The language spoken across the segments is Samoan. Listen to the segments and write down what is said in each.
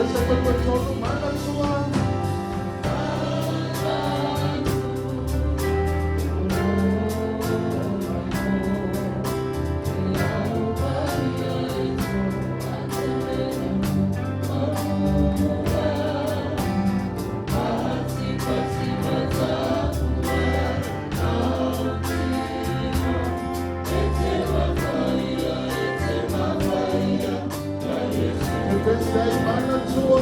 Ese manatua. Ese manatua.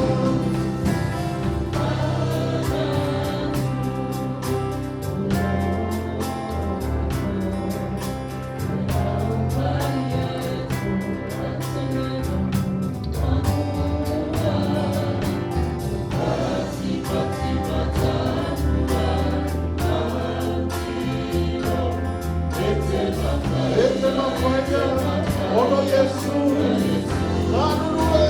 Ete mafaya. Ono Yesu. Manurue.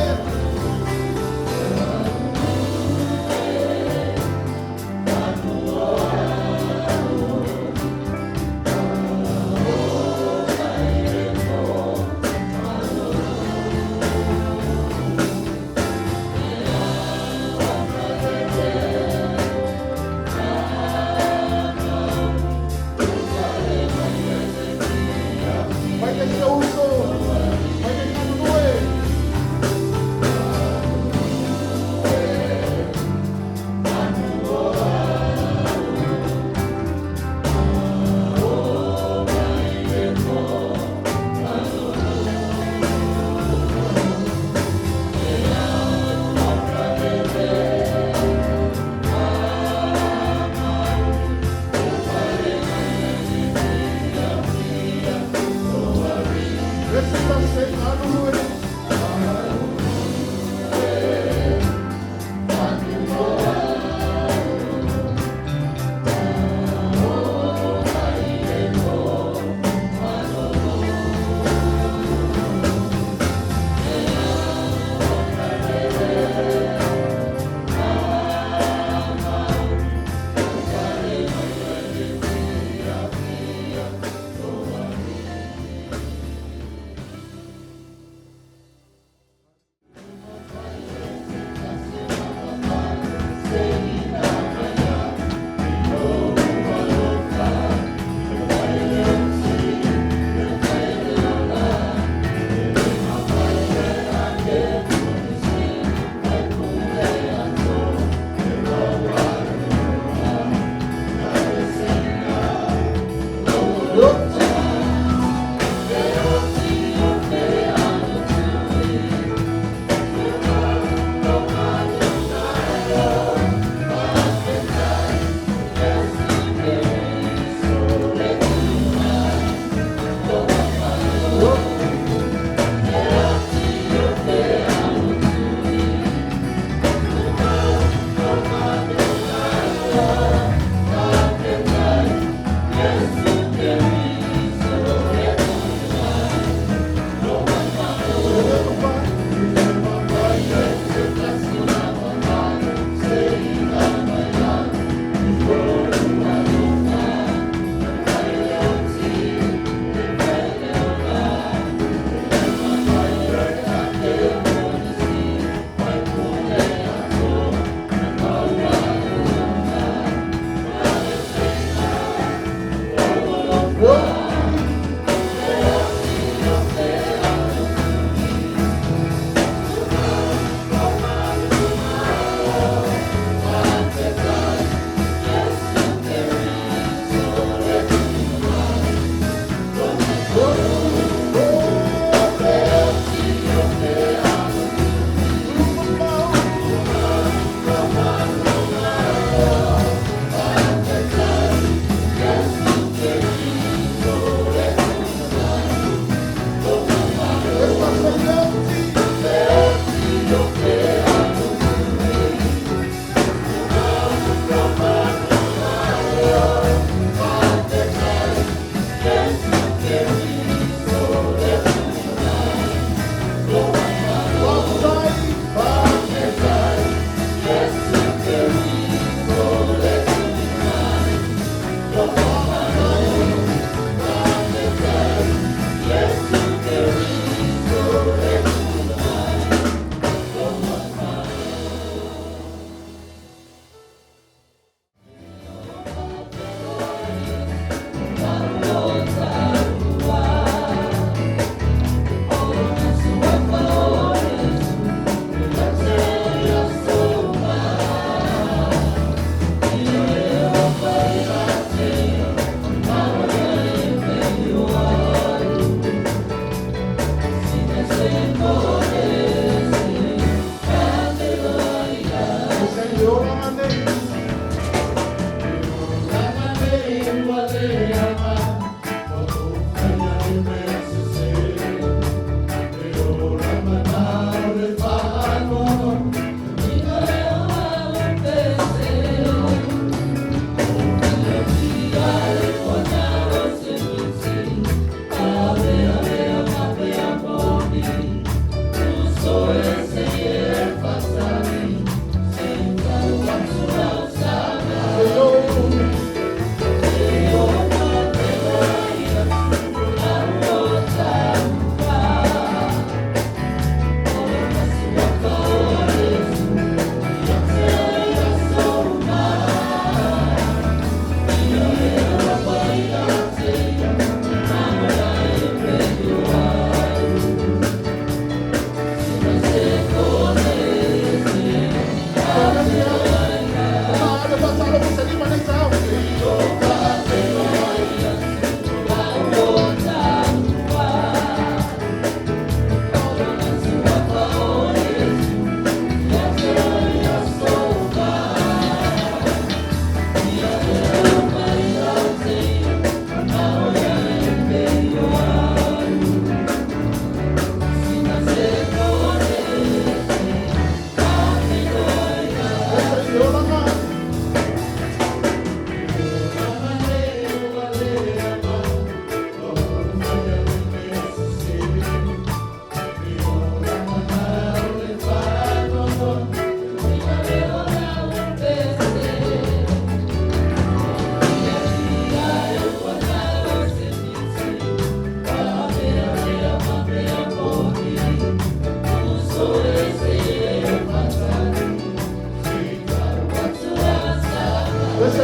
Let's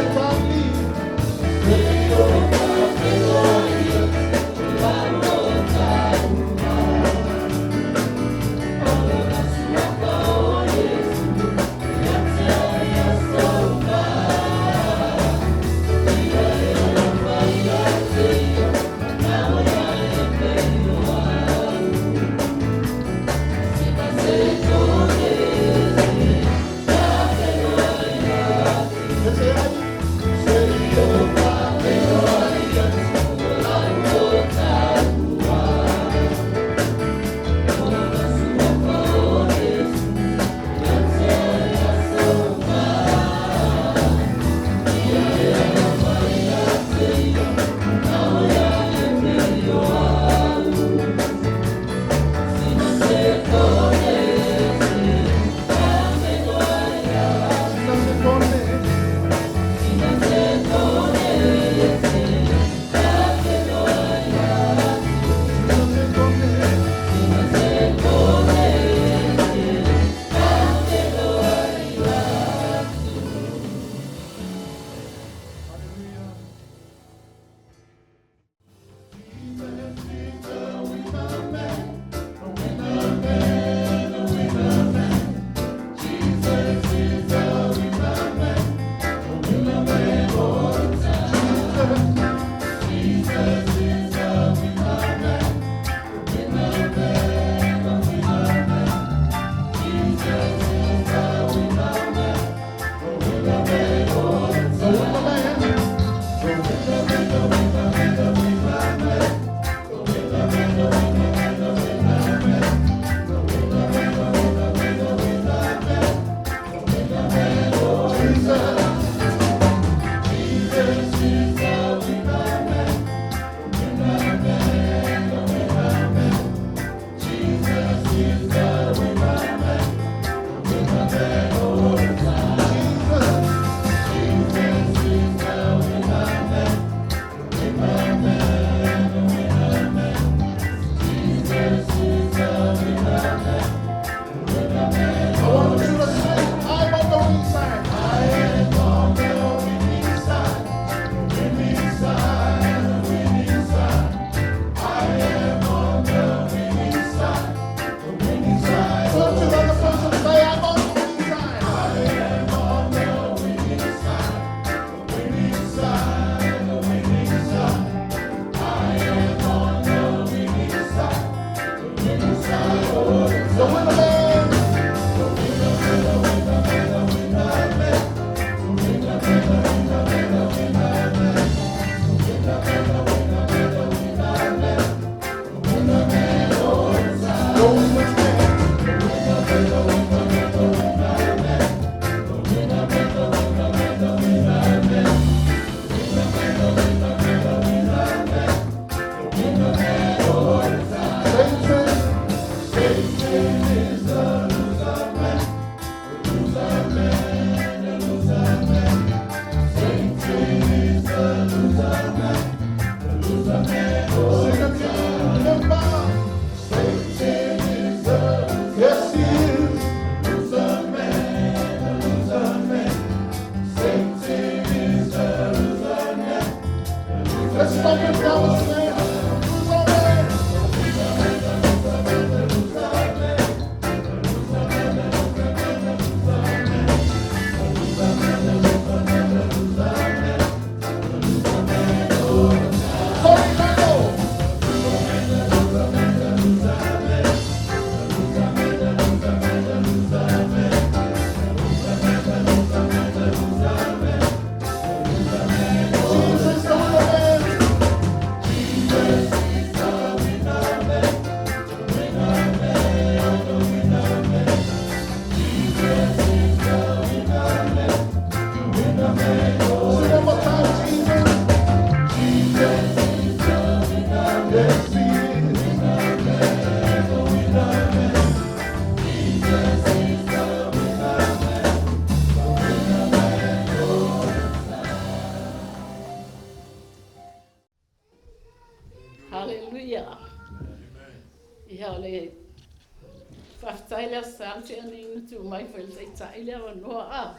Faafetai le Aso Sa na tea nei na tuu mai foi e le Taitai le avanoa a.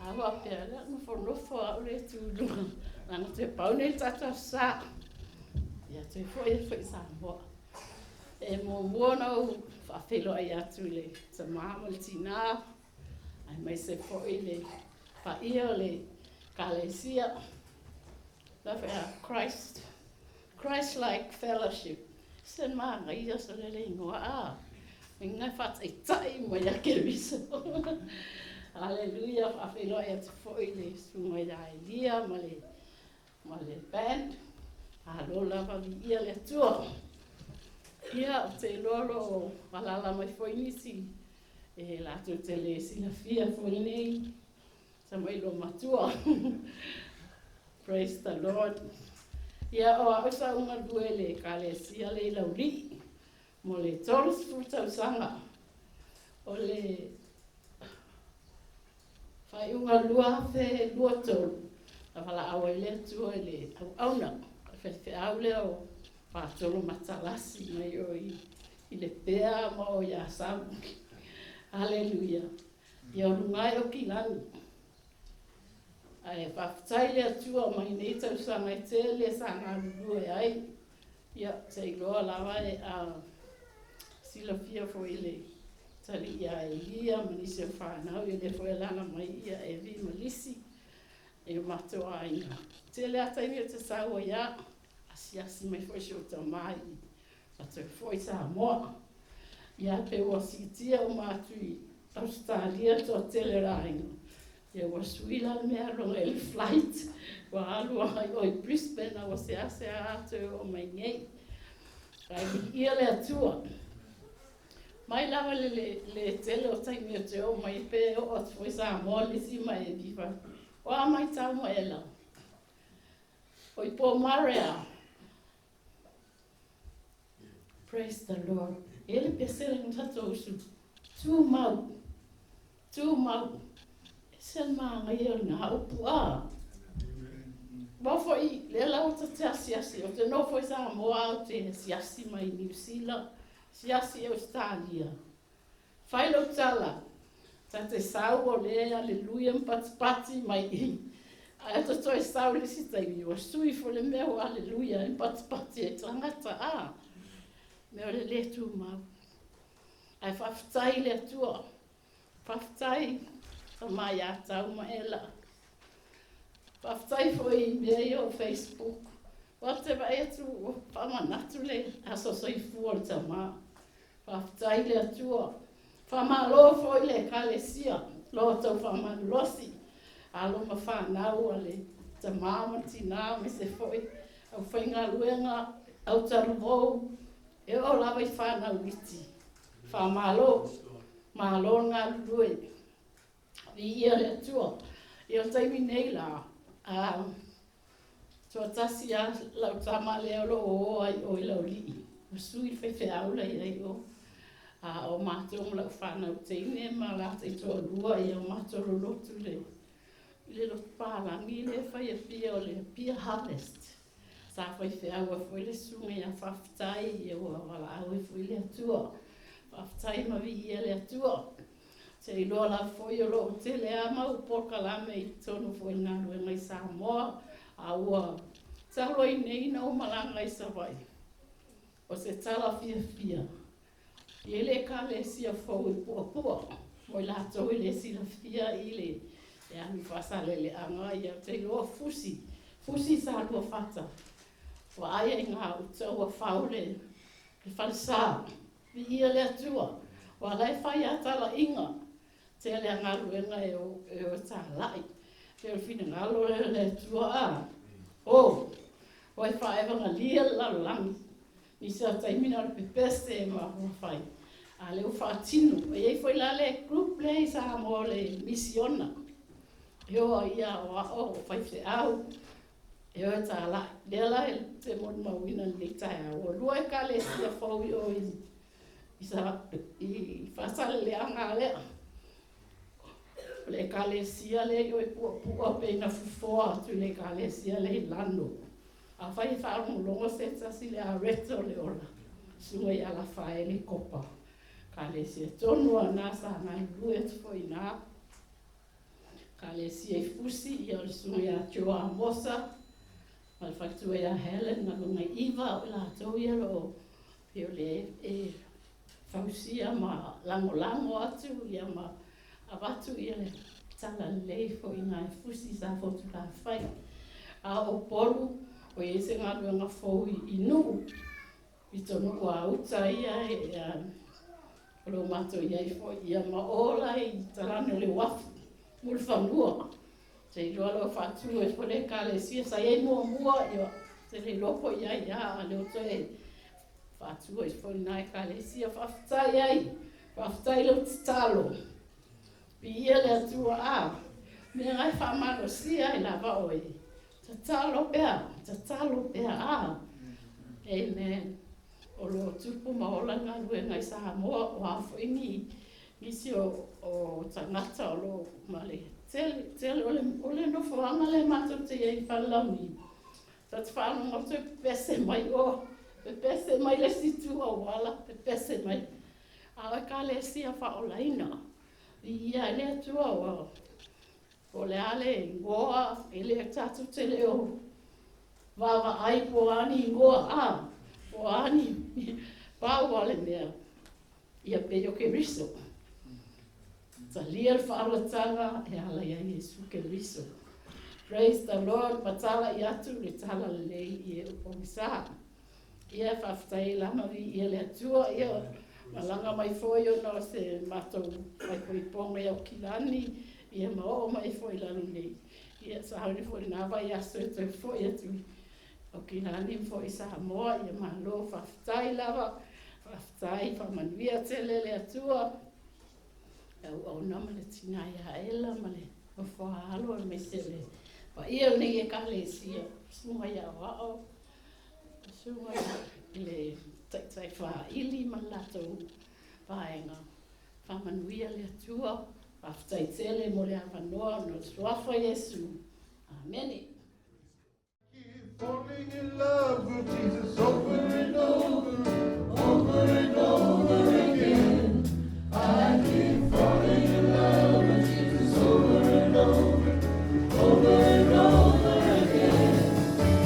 A faapea, o le a nofonofo lava au lea e tu i luga, leaga toe pau lenei o le tatou Aso Sa. Ia toe foi atu foi i Samoa. E muamua ona ou faafeiloai atu i le tama ma le tina, aemaise foi le paia o le Ekalesia, Christ, Christ-like Fellowship. Se manaia sole le igoa a. Inga e faataitai mai ia Keriso. Aleluia, faafeiloai atu foi i le susuga ia Elia ma le band. Malo lava, viia le Atua. Ia, ou te iloa o lo o alaala mai foi nisi e latou te le silafia foi lenei tamai matua. Praise the Lord. Ia, o au sa ou galue i le Ekalesia lea i Laulii mo le 30 tausaga. O le faaiuga 2023, na valaau ai le Atua i le auauna, le faifeau lea o Patolo Matalasi mai o i Lepea ma o i Asau. Aleluia. Ia o luga e o kilagi. Ae faafetai le Atua mai nei tausaga e tele sa galulue ai. Ia, se iloa lava e silafia foi le talii ia Elia ma nisi o fanau, ia lea foi e alaala mai ia Evi ma Lisi e o matou aiga. Tele lava taimi ou te sau ai lava, asiasi mai foi si ou tama i ma toe foi Samoa. Ia pe ua siitia uma atu i Ausetalia le toatele o le aiga. Ia ua sui la le mea aluga i le flight. Ua alu ai o i Brisbane a ua seasea toe oo mai nei. Ae viia le Atua. Mai lava le tele o taimi o te oo mai pe oo atu foi Samoa Lisi ma e viva. O a mai tau ma ela. O i po marea. Praise the Lord. E le pesele na tatou usu. Tu mau. Tu mau. E se maagaia o lena upu a. Ua foi lea la ua ta te asiasi, ou te nofo i Samoa ae ou te asiasi mai Niu Sila, asiasi i Ausetalia. Fai lou tala, ta te sau o lea aleluia ma patipati mai i, ae ta toe sau i le isi taimi, ua sui foi le mea ua aleluia ai ma patipati ai tagata a. Mea o le le tumau. Ae faafetai i le Atua. Faafetai tama ia Tau ma Ela. Faafetai foi i mea ia o Facebook. Ua te vaai atu ua faamanatu le aso soifua o le tama. Faafetai i le Atua. Faamalo foi le Ekalesia, lo outou faamalolosi, alo ma fanau a le tama ma le tina, aemaise foi aufaigaluega, au taluvou, e oo lava i fanau iti. Faamalo, malo le galulue. Viia le Atua. Ia o le taimi nei la, a toatasi lava lau tama lea o lo o o ai o i Laulii, ua sui le faifeau la i ai o. A o matou ma lau fanau teine ma latou toalua, ia o matou lolotu i le lotu palagi lea e fai Apia o le Apia Harvest. Sa faifeau ai foi le susuga ia Faafetai, ia ua valaau ai foi le Atua. Faafetai ma viia le Atua. Se iloa lava foi o lo o tele lava mau polokalame i totonu foi o le galuega i Samoa, a ua talu ai nei na ou malaga i Savaii. O se tala fiafia, e i ai le Ekalesia fou e Puapua, mo i latou e le silafia i le e alu i Faasaleleaga, ia ou te iloa fusi, fusi Saluafata. Ua aia i gauta ua fau le falesa. Viia le Atua. Ua la e fai lava talaiga, tele a galuega e o e talai. Pei o le finagalo lea o le Atua a. O, ua e faaevagalia le lalolagi. Nisi o taimi na o le pepese ma ua fai. A lea ua faatino. E i ai foi la le group lea i Samoa o le misiona. E o ai ia aoao o faifeau, e o e talai. Lea la e te molimauina i lenei taeao. Ua lua Ekalesia fou i o i Faasaleleaga lea. O le Ekalesia lea i o i Puapua pei na fofoa atu i le Ekalesia lea i Lano. Afai e faalogologo se tasi le Areto le ola, susuga ia Lafaele Kopa. Ekalesia tonu lava lena sa galulue atu foi i ina. Ekalesia i Fusi, ia o le susuga ia Joe Amosa ma le faletua ia Helen ma lona iva, o i latou ia o lo o pei o le e fausia ma lagolago atu ia ma avatu ia le talalelei foi i ina i Fusi sa Fotulafai. A o Upolu, ua i ai se galuega fou i Nuu, pitonuu a uta ia o lo o matou i ai foi ia ma o la i talane o le uafu, Mulifanua. Te iloa loa faatu ai foi le Ekalesia sa i ai muamua, ia te le iloa po i ai a, a lea ua toe faatu ai foi lena Ekalesia. Faafetai ai, faafetai lau tatalo. Viia le Atua a mea na e faamalosia ai lava oe. Tatalo pea, tatalo pea a. Amen. O lo o tupu ma ola le galuega i Samoa, o a foi ni nisi o, o tagata o lo o ma le tele, tele o le, o le nofoaga lea matou te i ai i Falelauniu. Ta te faalogo atu e pepese mai o, pepese mai le isi itu auala, pepese mai. A o Ekalesia faaolaina, viia ai le Atua ua Po o le a le igoa, e le tatou te le o vaavaai po o a ni igoa, a, po o a ni, pau lava le mea, ia pei o Keriso. Talia le faaolataga e ala ia Iesu Keriso. Praise the Lord, matalai atu le talalelei i e o pogisa. Ia, faafetai lama viia le Atua, ia, malaga mai foi ona o se matou faaipoipoga i Aukilani, ia ma oo mai foi i lalo nei. Ia, sauni foi i lena vaiaso e toe foi atu i Aukilani ma foi i Samoa. Ia, malo, faafetai lava, faafetai, faamanuia tele le Atua i auauna ma le tina ia Ela ma le nofo a alo aemaise le paia o lenei Ekalesia, susuga i aoao, Susuga i le Taitai Faaili ma le latou vaega. Faamanuia le Atua. Faafetai tele mo le avanoa ona o le Suafa o Iesu. Amene. Keep falling in love with Jesus over and over, over and over again. I keep falling in love with Jesus over and over, over and over again.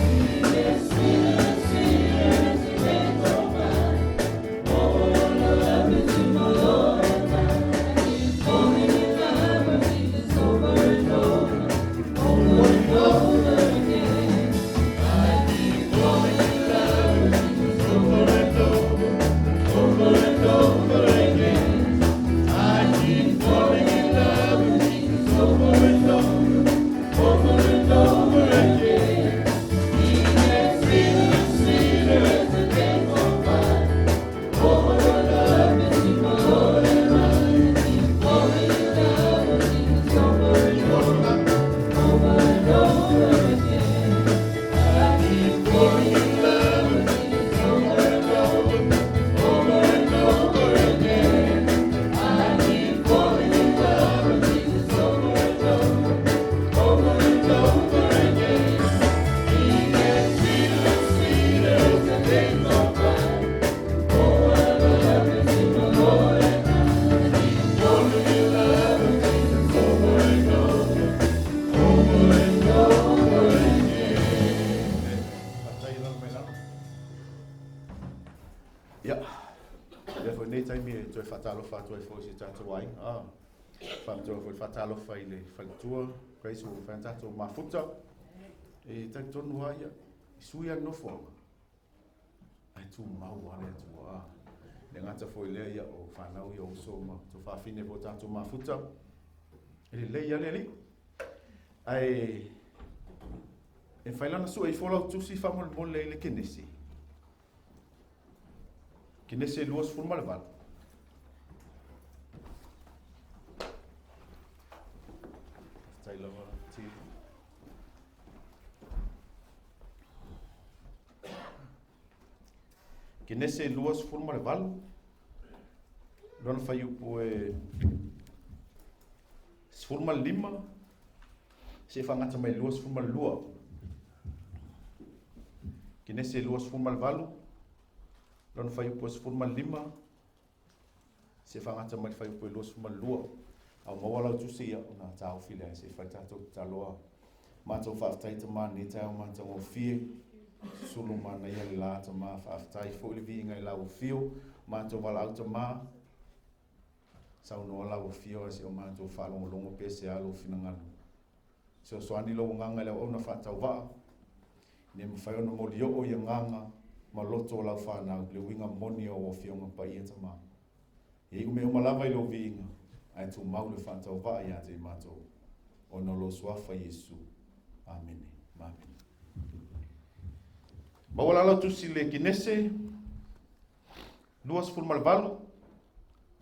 He gets sweeter and sweeter as the days go by. Oh, what a love between my Lord and I. I keep falling in love with Jesus over and over, over and over again. I keep falling in love with Jesus over and over, over and over again. I keep falling in love with Jesus over and over, over and over again. He gets sweeter and sweeter as the days go by. Oh, what a love between my Lord and I. I keep falling in love with Jesus over and over, over and over again. I keep falling in love with Jesus over and over, over and over again. I keep falling in love with Jesus over and over, over and over again. He gets sweeter and sweeter as the days go by. Oh, what a love between my Lord and I. I keep falling in love with Jesus over and over, over and over again. Faafetai lalo mai lalo. Ia, lea foi nei taimi e toe faatalofa atu ai foi i si o tatou aiga. Ah, faapitoa foi le faatalofa i le faletua, Grace ua mafai ona tatou mafuta. E talitonu lava ia, i sui lava le nofoaga, ae tumau lava le Atua. Ah, le gata foi lea ia o fanau ia o uso ma tuafafine foi o tatou mafuta. E lelei lava le Alii. Ae e mafai la ona sue ifo lau tusi faamolemole i le Kenese. Kenese 28. Faafetai lava ti. Kenese 28, lona fuaiupu e 15, seia faagata mai le 22. Kenese 28, lona fuaiupu e 15, Se faagata mai le fuaiupu e 22. A ua maua lau tusi, ia, ona taofi lea se i fai le tatou tatalo a matou faafetai Tama i lenei taeao matagofie. Susulu manaia le la Tama, faafetai foi le viiga i lau afio. Matou valaau Tama, saunoa lau afio ae se o matou faalogologo pe se a lou finagalo. Fesoasoani lou agaga i le auauna faatauvaa, ina ia mafai ona molioo i agaga ma loto o lau fanau le uiga moni o au Afioga Paia Tama. Ia iu mea uma lava i lou viiga, ae tumau le faatauvaa ia te i matou, ona o lou Suafa Iesu. Amene ma amene. Maua la lau tusi i le Kenese 28,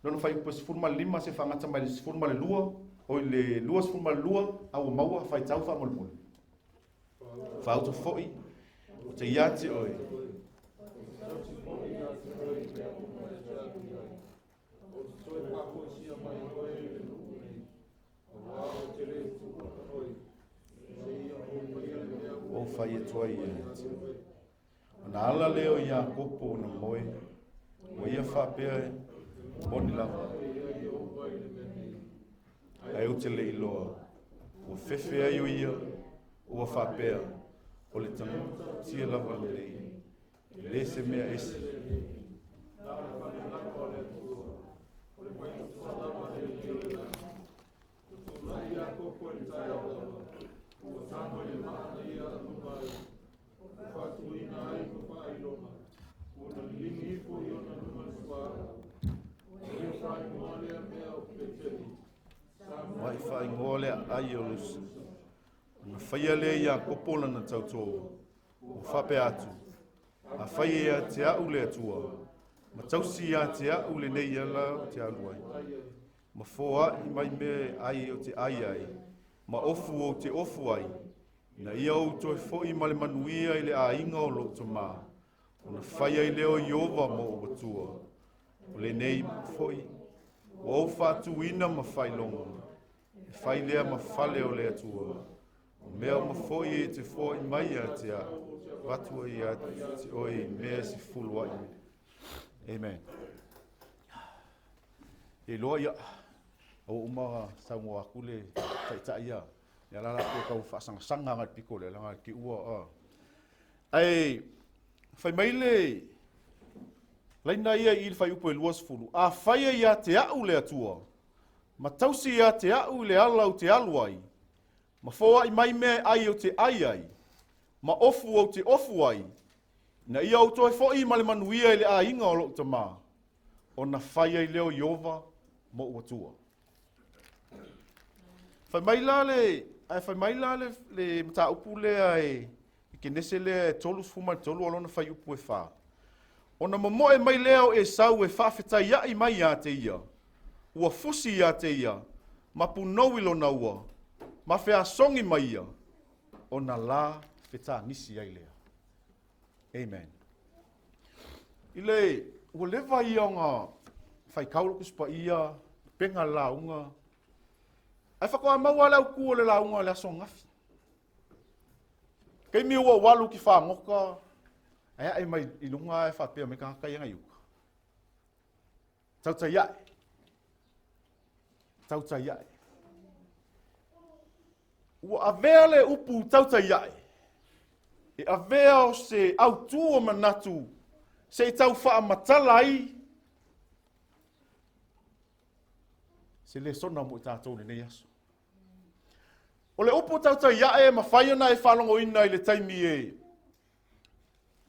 lona fuaiupu e 15 se faagata mai le 12, oi le 22, a ua maua, faitau faamolemole. Faauto foi, ou te ia te oe. Ua ou fai atu ai ia te oe. Ona ala lea o Iakopo ona moe, ua ia faapea e moni lava. Ae ou te le iloa, ua fefe ai o ia, ua faapea, o le tamatia lava lenei, e le se mea ese. Mai faaigoa le aai o Lusi. Ona faia lea e Iakopo lana tautō, ua faapea atu, Afai e ia te a'u le Atua, ma tausi ia te a'u lenei ala ou te alu ai, ma foa'i mai mea ai ou te ai ai, ma ofu ou te ofu ai, ina ia ou toe fo'i ma le manuia i le aiga o lou tamā, ona fai ai lea o Ieova ma ou Atua. O lenei foi, ua ou faatuina ma faailoga, e fai lea ma fale o le Atua. O mea uma foi e te foai mai ia te a'u, avatu ai ia te oe i mea e sefulu a'i. Amen. E iloa ia, a ua uma saunoa atu le taitai ia, ia la latou tau faasangasaga agai le pito lea, leaga te ua, Ae fai mai le laina ia i le fuaiupu e 20, Afai e ia te a'u le Atua, ma tausi ia te a'u i le ala ou te alu ai, ma foa'i mai mea e ai ou te ai ai, ma ofu ou te ofu ai, ina ia ou toe fo'i ma le manuia i le aiga o lo'u tamā, ona fai ai lea o Ieova mo'u Atua. Fai mai la le, ae fai mai la le, le mataupu lea e, i Kenese lea e 33 o lona fuaiupu e 4. Ona momoe mai lea o Esau e faafetaiaʻi mai iā te ia, ua fusi iā te ia, ma punou i lona ua, ma feasogi mai ia, ona la fetagisi ai lea. Amen. I le, ua leva ia ona faitau lou Tusi Paia, pega le lauga, ae faatoa maua le autu o le lauga o le aso ananafi. Taimi ua ou alu ki fagota, ae ae mai i luga ae faapea mai tagata ia nai uka. Tautai ae. Tautai ae. Ua avea le upu tautai ae, e avea o se autū o manatu se i tau faamatala ai se lesona mo i tatou i lenei aso. O le upu tautai ae e mafai ona e faalogoina i le taimi e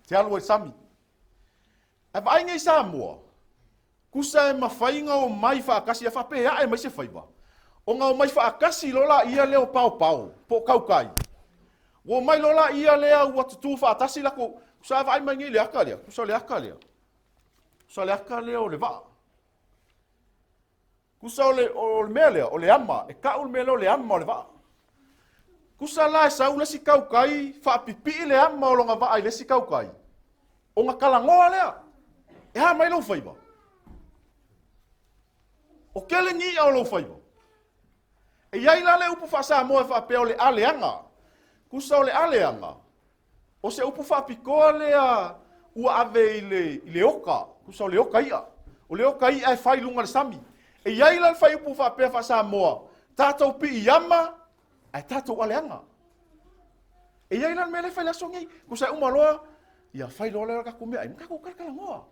te alu ai sami. Ae vaai nei Samoa, tusa e mafai ona omai faatasi a faapea e ae mai se faiva, ona omai faatasi loa laia lea o paopao po o tautai. Ua omai loa laia lea ua tutū faatasi latou, tusa a vaai mai nei i le ata lea, tusa o le ata lea, tusa o le ata lea o le vaa. Tusa o le, o le mea lea, o le ama, e tau le mea lea o le ama o le vaa. Tusa la e sau le isi tautai, faapipii le ama o lona vaa i le isi tautai, ona talanoa lea, e a mai lou faiva? O kele ni i'a o lou faiva. E i ai la le upu faa-Samoa e faapea o le aleaga. Tusa o le aleaga, O se upu faapitoa lea ua ave i le, i le oka, tusa o le oka i'a. O le oka i'a e fai i luga o le sami. E i ai la le fuaiupu faapea faa-Samoa, tatou piiama ae tatou aleaga. E i ai la le mea lea e fai i le aso lenei. Tusa e uma loa, ia fai loa lea o le tatou meaai ma tatou talatalanoa.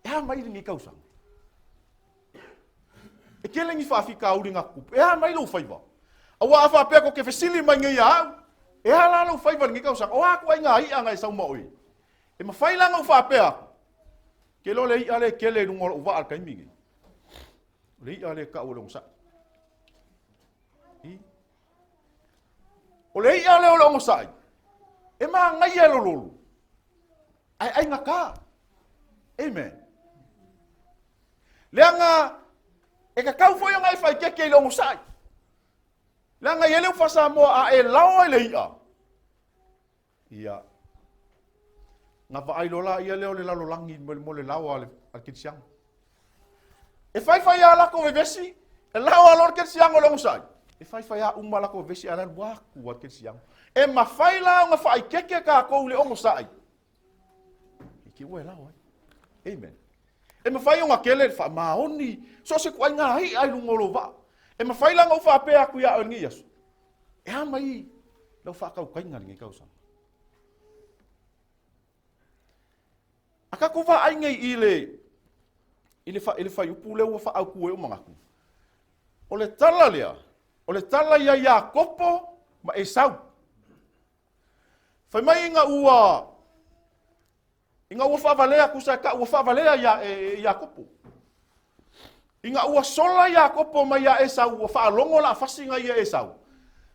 E a mai lenei tausaga? E tele ni faafitauli na tutupu. E a mai lou faiva? Aua a faapea tou te fesili mai nei ia au, e a la lou faiva i lenei tausaga? O a ituaiga i'a na e sau ma oe? E mafai la ona ou faapea atu, ke iloa le i'a lea e tele i luga o lou vaa i le taimi lenei. O le i'a lea e tau o le onosai. I. O le i'a lea o le onosai, e manaia e lololo, ae aigata. Amen. Leaga e tatau foi ona e faikeke i le onosai. Leaga e i ai le upu faa-Samoa, a e laoa i le i'a, ia, na vaai loa laia lea o le lalolagi mo le laoa a le kerisiano. E faifai lava latou vevesi, e laoa loa le kerisiano i le onosai, e faifai lava uma latou vevesi ae alu atu lava le kerisiano. E mafai la ona faaikeke tatou i le onosai, i te ua e laoa ai. Amen. E mafai ona tele le faamaoni, so o se ituaiga i'a i luga o lou vaa. E mafai la ona ou faapea atu ia oe i lenei aso, E a mai lau faatautaiga i lenei tausaga? A tatou vaai nei i le i le, i le fuaiupu lea ua faaautu ai ou manatu, o le tala lea, o le tala ia Iakopo ma Esau. Fai mai ina ua Ina ua faavalea, tusa e tau ua faavalea ia e Iakopo. Ina ua sola Iakopo mai ia Esau, ua faalogo la fasi na ia Esau.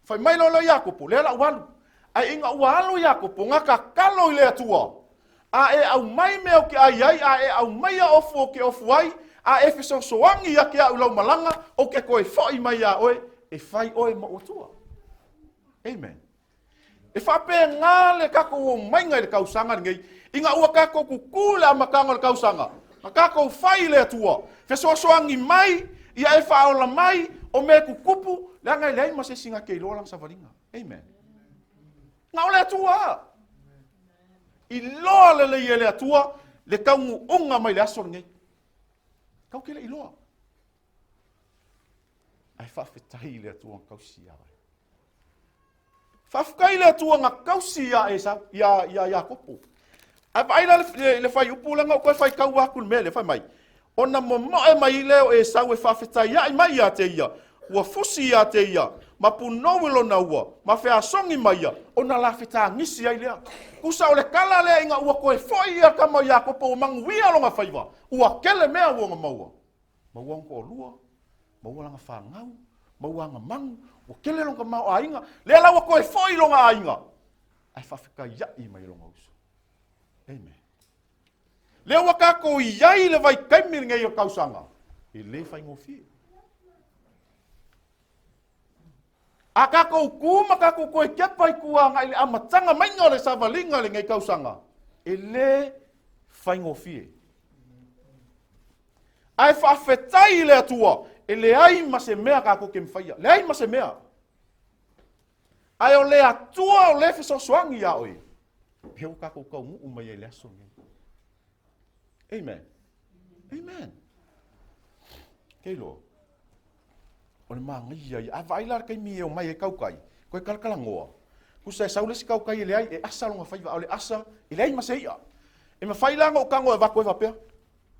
Fai mai loa lea o Iakopo, lea la ua alu. Ae ina ua alu Iakopo, na tatalo i le Atua, a e aumai mea ou te ai ai, a e aumaia ofu ou te ofu ai, a e fesoasoani ia te au i lau malaga, ou te toe foi mai iā oe, e fai oe ma ou Atua. Amen. E faapena le tatou omaiga i le tausaga lenei, ina ua tatou tutū i le amataga o le tausaga, na tatou fai i le Atua, fesoasoani mai, ia e faaola mai, o mea e tutupu, leaga e leai ma se isi na te iloa lana savaliga. Amen. Na o le Atua lava. Iloa lelei e le Atua le taunuuga mai le aso lenei. Tatou te le iloa. Ae faafetai i le Atua na tausi ia oe. Faafetai i le Atua na tausi ia Esau, ia, ia Iakopo. Ae vaai la le, le, le fuaiupu lea na ou toe faitau atu i le mea lea, fai mai, ona momoe mai lea o Esau e faafetaiai mai ia te ia, ua fusi ia te ia, ma punou i lona ua, ma feasogi mai ia, ona la fetagisi ai lea. Tusa o le tala lea ina ua toe foi ia tama o Iakopo ua manuia lona faiva, ua tele mea ua ona maua. Maua ona toalua, maua lana fanau, maua ana manu, ua tele lona tamaoaiga, lea la ua toe foi i lona aiga, ae faafetaiai mai e lona uso. Amen. Lea ua tatou i ai i le vaitaimi lenei o tausaga, e le faigofie. A tatou tu ma tatou toe kepa i tua agai i le amataga maiga o le savaliga i lenei tausaga, e le faigofie. Ae faafetai i le Atua, e leai ma se mea tatou te mafaia, leai ma se mea. Ae o le Atua o le fesoasoani iā oe, lea ua tatou taunuu mai ai i le aso lenei. Amen. Amen. Ke iloa, o le manaia ia. A vaai la le taimi e omai ai tautai, koe talatalanoa. Tusa e sau le isi tautai e leai, e asa lona faiva, a o le asa, e leai ma se i'a. E mafai la ona ou tago e avatu ai faapea,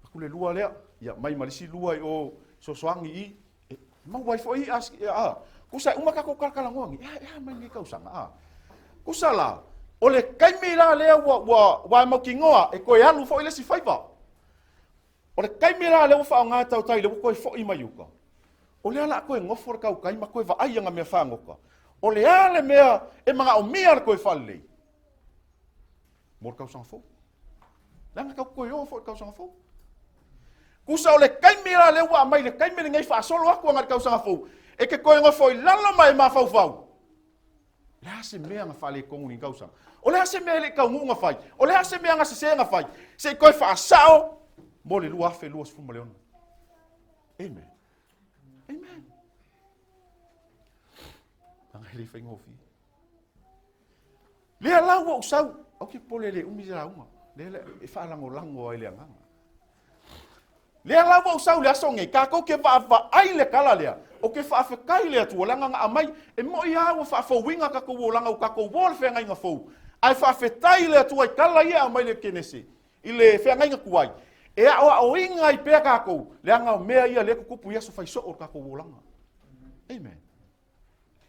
avatu le lua lea, ia mai ma le isi lua i o fesoasoani i, e maua ai foi i'a, a. Tusa e uma tatou talatalanoa nei, e a mai lenei tausaga, a. Tusa la, o le taimi la lea ua, ua, ua e mautinoa e toe alu foi le isi faiva. O le taimi la lea ua faaaoga e tautai lea ua toe foi mai uta, o lea o le a toe nofo le tautai ma toe vaai ana mea fagota. O le a le mea e manaomia le toe faalelei mo le tausaga fou? Leaga tatou toe o foi i le tausaga fou. Tusa o le taimi la lea ua aumai le taimi lenei faasolo atu agai le tausaga fou, e te toe nofo i lalo ma e mafaufau. Le a se mea na faaletonu i lenei tausaga? O le a se mea e le i taunuu na fai? O le a se mea na sese na fai? Se i toe faasao mo le 2026. Amen. Amen. Leaga e le faigofie. Lea la ua ou sau, au ke pole le umi se lauga. Lea e faalagolago ai le agaga. Lea la ua ou sau i le aso nei, tatou te vaavaai i le tala lea, ou te faafetai i le Atua, leaga na aumai, e moni lava ua faafouina tatou olaga ua tatou o i le feagaiga fou, ae faafetai i le Atua i tala ia e aumai i le Kenese, i le feagaiga tuai, e aoaoina ai pea tatou, leaga o mea ia lea e tutupu i aso fai soo o le tatou olaga. Amen.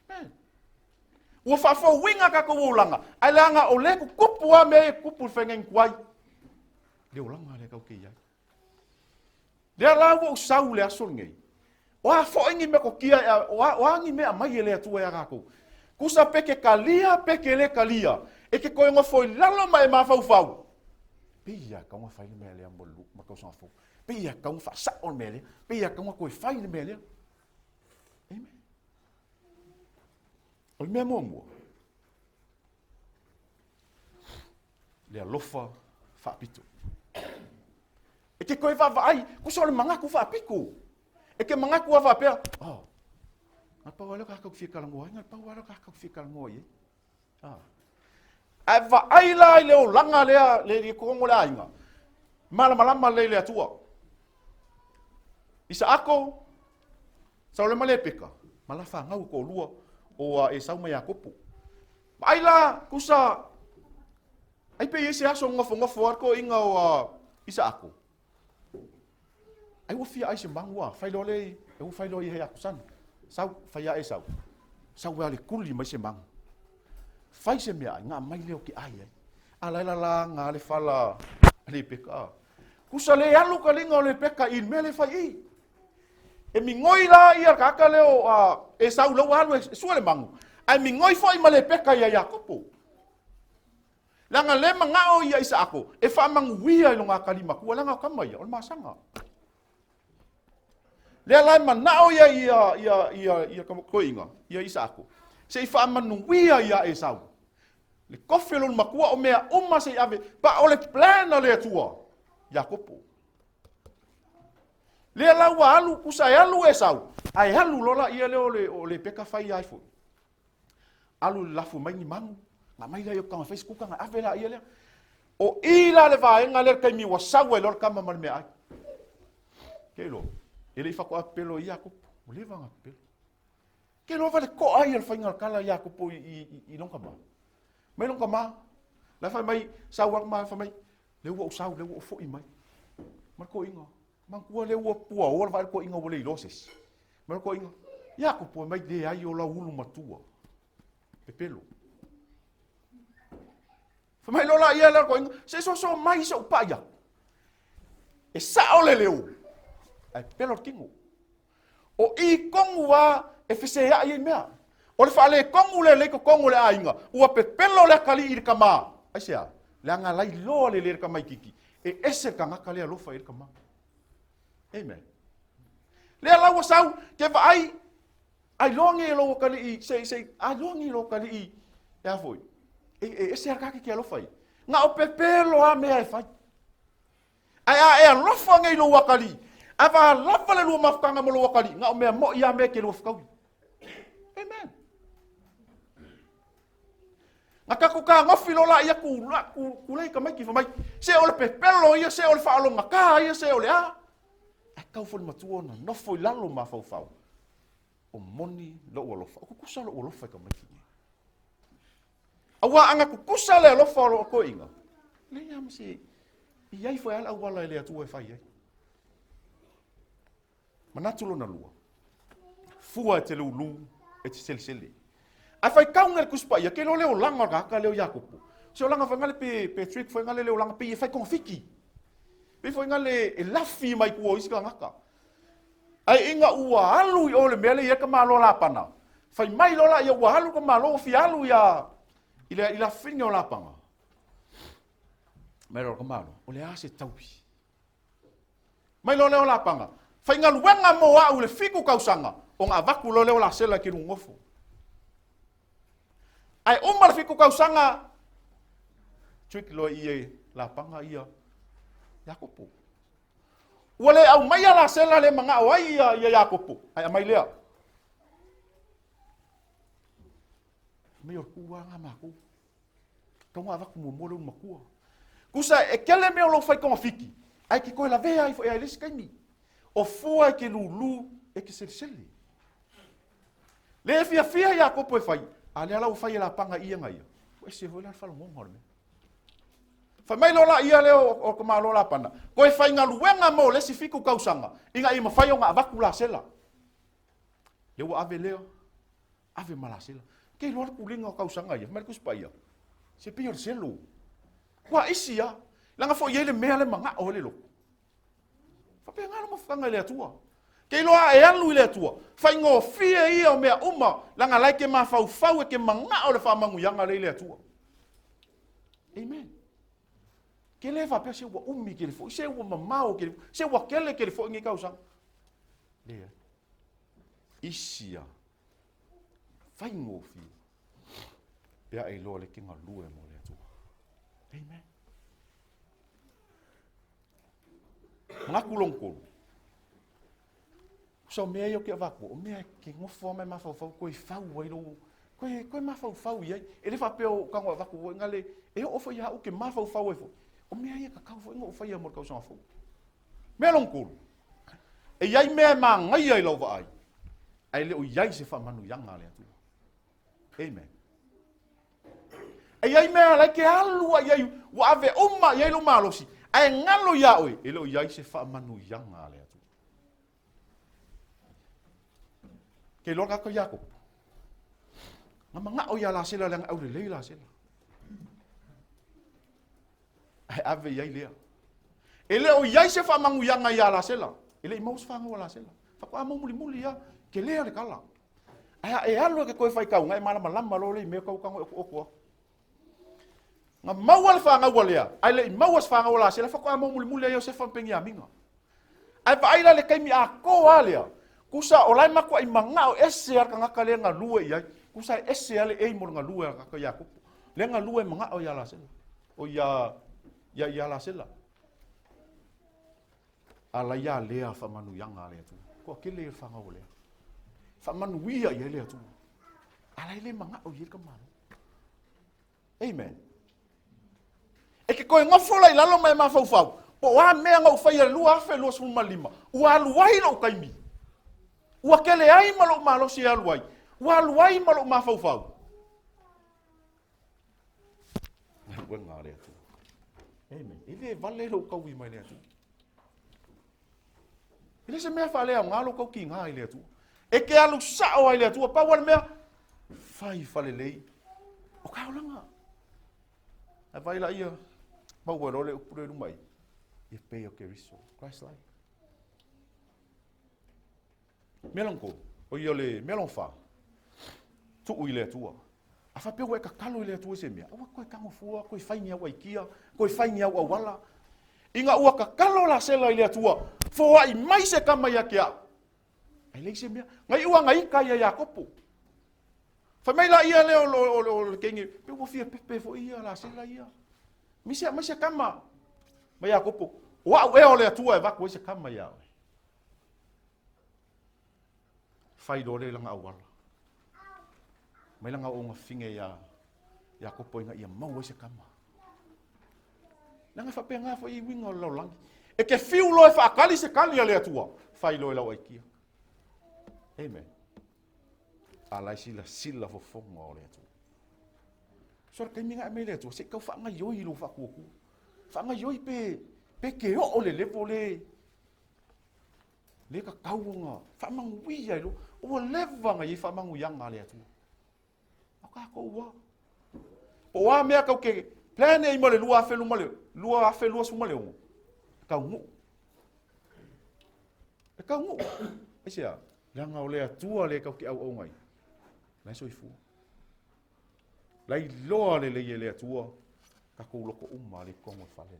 Amen. Ua faafouina tatou olaga, ae leaga o lea e tutupu lava mea ia e tutupu i le feagaiga tuai, le olaga lea tatou te i ai. Lea la ua ou sau i le aso lenei, o a foi ni metotia, o a ni mea aumai e le Atua ia tatou, tusa pe ke talia pe ke le talia, e ke toe nofo i lalo ma e mafaufau, pei lava e tatau ona fai le mea lea mo le tausaga fou, pei lava e tatau ona faasao le mea lea, pei lava e tatau ona toe fai le mea lea. Amen. O le mea muamua, le alofa faapito. E te toe vaavaai, kusa o le manatu faapito. E te manatu a faapea, oh, na pau lea kākou fia talanoa ai, na pau lea kākou fia talanoa i ai. Ah. Ae vaai la i le olaga lea, le i totonu o le aiga, malamalama lelei le Atua. Isaako, Saole ma Lepeka, ma la fanau e toalua o Esau ma Iakopo. Vaai la, kusa, ai pe i ai se aso nofonofo ai le toeaina o Isaako. Ai ua fia ai se magu a, fai loa le, e ua fai loa ia hei aku sana. Sau, fai a Esau. Sau e ale kuli mai se magu. Fai se mea ai, ngā mai leo ke ai ai. A laila la ngā le fala a Lepeka a. Kusa le alu ka linga o Lepeka i le mea le fai i. E migoi la ia le tagata lea o Esau la ua alu e sue le magu, ae migoi foi ma Lepeka ia Iakopo. Leaga le manao ia Isaako e faamanuia i lona atalii matua, leaga o tama ia, o le masaga. Lea la e manao ia ia ia ia ia toeaina, ia Isaako, se i faamanuia ia Esau. Le kofi o lona matua o mea uma se i ave, pa o le plan a le Atua, Iakopo. Lea la ua alu, kusa e alu Esau, ae alu loa laia lea o le, o Lepeka fai ai foi. Alu le lafu mai ni magu, na mai lea i o fai se kuka, na ave laia lea. O i la le vaega lea le taimi ua sau ai loa le tama ma le meaai. Ke iloa, e le i faatoa pepelo i Iakopo, ua leva ona pepelo. Ke iloa va le to'a ia le faiga o le tala Iakopo i lona tama. Mai lona tama, la fai mai, sau atu ma fai mai, lea ua ou sau, lea ua ou foi mai. Ma le toeaina, manatua lea ua puaoa le vaai le toeaina ua le iloa se isi. Ma le toeaina, Iakopo e mai leai o lau ulu matua. Pepelo. Fai mai loa la ia le toeaina, se soso mai se ou pai aku. E sao le leo, ae pepelo le tino. O i tonu lava e feseai ai mea. O le faaletonu lea lea i totonu o le aiga, ua pepelo le atalii i le tama. Aisea? Leaga la iloa lelei e le tamaitiiti, e ese le tagata lea e alofa i ai le tama. Amen. Lea la ua sau, ke vaai, ai loa nei lou atalii, se, se, ai loa nei lou atalii, e a foi, e, e ese lava le tagata e te alofa i ai. Na o pepelo lava mea e fai. Ae a e alofa nei i lou atalii, a va lava le lua mafutaga ma lou atalii, na o mea mo'i lava mea e te lua fetaui. Amen. Na tatou tagofi loa la ia ku, la, ku, kulei tamaiti fai mai, se o le pepelo ia, se o le faalogata ia, se o le a. Ae tau foi le matua ona nofo i lalo mafaufau, o moni lou alofa, o kukusa lou alofa i tamaiti nei. Aua a na tutusa le alofa o loo toeaina, leai lava ma se i ai foi lava le auala e le Atua e fai ai. Manatu lona lua, fua e te lulu, e te selesele. Ae faitau nei le Tusi Paia, ke iloa le olaga o le tagata lea o Iakopo. Se olaga foi ngale pe, pe trick foi ngale le olaga pei e fai togafiti. Pei foi ngale e lafi mai tua o isi tagata. Ae ina ua alu i o le mea lea i ai ka malo a Lapana, fai mai loa laia ua alu ka malo ua fia alu ia i le i lafine o Lapana. Mai loa ka malo, o le a se taui. Mai loa lea o Lapana, faigaluega mo au i le 7 tausaga, ona avatu loa lea o Lasela e te nonofo. Ae uma le 7 tausaga, trick loa i e Lapana ia Iakopo. Ua le aumaia Lasela le manao ai ia, ia Iakopo, ae aumai lea. Mai o le kū lava ngā mākou. Tau ngā avatu muamua lea matua. Kusa e kele mea o lou whai togafiti, ae ke koe lavea ai foi ai le isi taimi. O fua e ke lūlū e ke selesele. Le e fiafia Iakopo e fai, a lea la ua fai e lapaga i ia ia. Ua ese foi la le falogoga o le mea. Fai mai loa la ia lea o ka malo Lapana, koe faigaluega mo le isi 7 tausaga, ina ia mafai ona avatu Lasela. Lea ua ave lea, ave ma Lasela. Ke iloa le pulega o tausaga ia, fai mai le Tusi Paia, se pei o le selo. Ua isi a, leaga foi e i ai le mea le manao ai le loto. Faapena le mafutaga i le Atua. Ke iloa e alu i le Atua, faigofie ia o mea uma, leaga la e ke mafaufau e ke manao le faamanuiaga lea i le Atua. Amen. Ke le faapea se ua umi ke le foi, se ua mamao ke le foi, se ua kele ke le foi nei tausaga. Leai. Isi a faigofie pe a e iloa le ke galue mo le Atua. Amen. Manatu lona tolu. Kusa o mea ia o ke avatu, o mea ke nofo a mai mafaufau koe fau ai lou, koe, koe mafaufau i ai. E le faapea o tago avatu foi ngale, e oo foi ia au ke mafaufau ai foi. O mea ia tatau foi ona ou faia mo le tausaga fou. Mea lona tolu, e i ai mea e magaia i lau vaai, ae le o i ai se faamanuiaga a le Atua. Amen. E i ai mea la e ke alu ai ai, ua ave uma i ai lou malosi, ae galo iā oe, e le o i ai se faamanuiaga a le Atua. Ke iloa le tagata Iakopo. Na manao ia Lasela leaga aulelei Lasela. Ae ave i ai lea. E le o i ai se faamanuiaga iā Lasela. E le i maua se fagau a Lasela. Faatoa mau mulimuli ia, kelea le tala. Ae a e alu e ke toe faitauga, e malamalama loa le i mea tau tago e okooko atu. Na maua le fanau a Lea, ae le i maua se fanau a Lasela, faatoa mau mulimuli a Iosefa ma Peniamina. Ae vaai la le taimi atoa a lea, kusa o la e matuai manao ese a le tagata lea galue i ai, kusa e ese a le ei mo le galue a le tagata Iakopo. Lea galue manao ia Lasela, o ia, ia, ia Lasela. A la ia lea faamanuiaga a le Atua. Toatele ia le fanau a Lea. Faamanuia i ai le Atua. A la e le manao i ai le tamaloa. Amen. E ke koe nofo la i lalo ma e mafaufau, po o a mea na ou faia i le 2025, ua alu ai lou taimi. Ua kele ai ma lou malosi e alu ai. Ua alu ai ma lou mafaufau. Galuega a le Atua. Amen. E le vale lou taui mai le Atua. E le se mea faaleaoga lou taukiga i le Atua. E ke alu sao ai le Atua, pau lava le mea, fai falelei o ka olaga. Ae vaai laia, maua loa le upu lea i luma i, e pei o Keriso, Christ like. Mea lona tolu, o ia o le mea lona fa, tuu i le Atua. A faapea ua e tatalo i le Atua i se mea, aua toe tago fua, toe fai ni au aikia, toe fai ni au auala. Ina ua tatalo Lasela i le Atua, foai mai se tama ia te au. Ae leai se mea. Na iu lava na ita ia Iakopo. Fai mai la ia lea o le teine, pe ua fia pepe foi ia Lasela ia. Mai se tama. Mai Iakopo, o au ea o le Atua e avatu ai se tama ia oe. Fai loa lea i lana auala. Mai lana oogafine iā Iakopo ina ia maua ai se tama. Leaga e faapena foi i uiga o le lalolagi. E te fiu loa e faatali se tali a le Atua, fai loa i lau aikia. Amen. A la e silasila fofoga o le Atua. So le taimi na e mai le Atua, se i tau faagaioi i lou faatuatua. Faagaioi pe, pe ke oo le level le, le tatau ona faamanuia i lou, ua leva ona i ai faamanuiaga a le Atua. O tatou ua. Po o a mea kau ke plan ai mo le 2026, e taunuu. E taunuu. Aisea? Leaga o le Atua le kau ke auauna ai. La e soifua. La iloa lelei e le Atua tatou loko uma le totonu o le fale lea.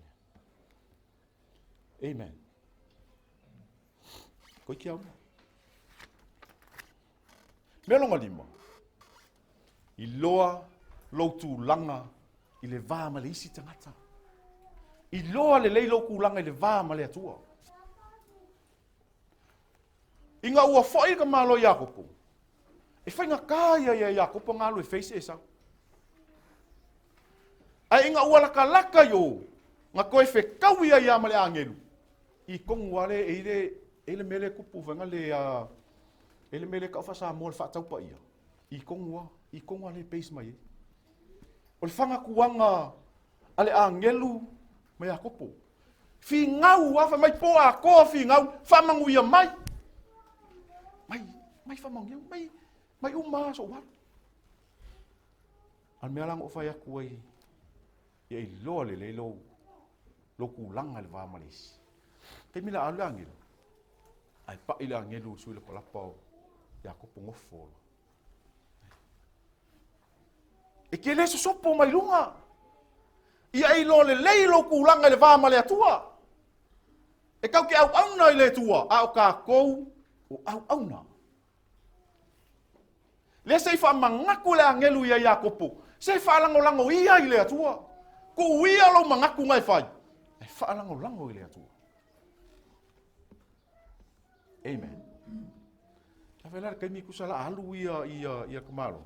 Amen. Koe ki au. Mea lona lima, iloa lou tulaga i le va ma le isi tagata. Iloa lelei lou tulaga i le va ma le Atua. Ina ua foi ka malo Iakopo, e faigata ia ia Iakopo ona alu e face Esau. Ae ina ua latalata i o, na toe fetaui ai ia ma le agelu, i tonu lava le e i le E le mea lea e tupu faiga le a e le mea lea e tau faa-Samoa le faataupaia i tonu lava, i tonu lava lea e base mai ai. O le fagatuaga a le agelu ma Iakopo. Finau lava, fai mai po atoa finau, faamanuia mai. Mai, mai faamanuia, mai, mai uma lava sou alu. A o le mea la na ou fai atu ai, ia iloa lelei lou, lou tulaga i le va ma le isi. Taimi la alu le agelu, ae pai le agelu i le sui lapalapa o Iakopo nofo loa. E te le sosopo mai luga. Ia e iloa lelei lou tulaga i le va ma le Atua. E tau te auauna i le Atua, a o tatou o auauna. Lea se i faamanatu le agelu ia Iakopo, se faalagolago ia i le Atua. Tuu ia lou manatu na e fai, e faalagolago i le Atua. Amen. A fai la le taimi tusa la alu ia ia ia ka malo.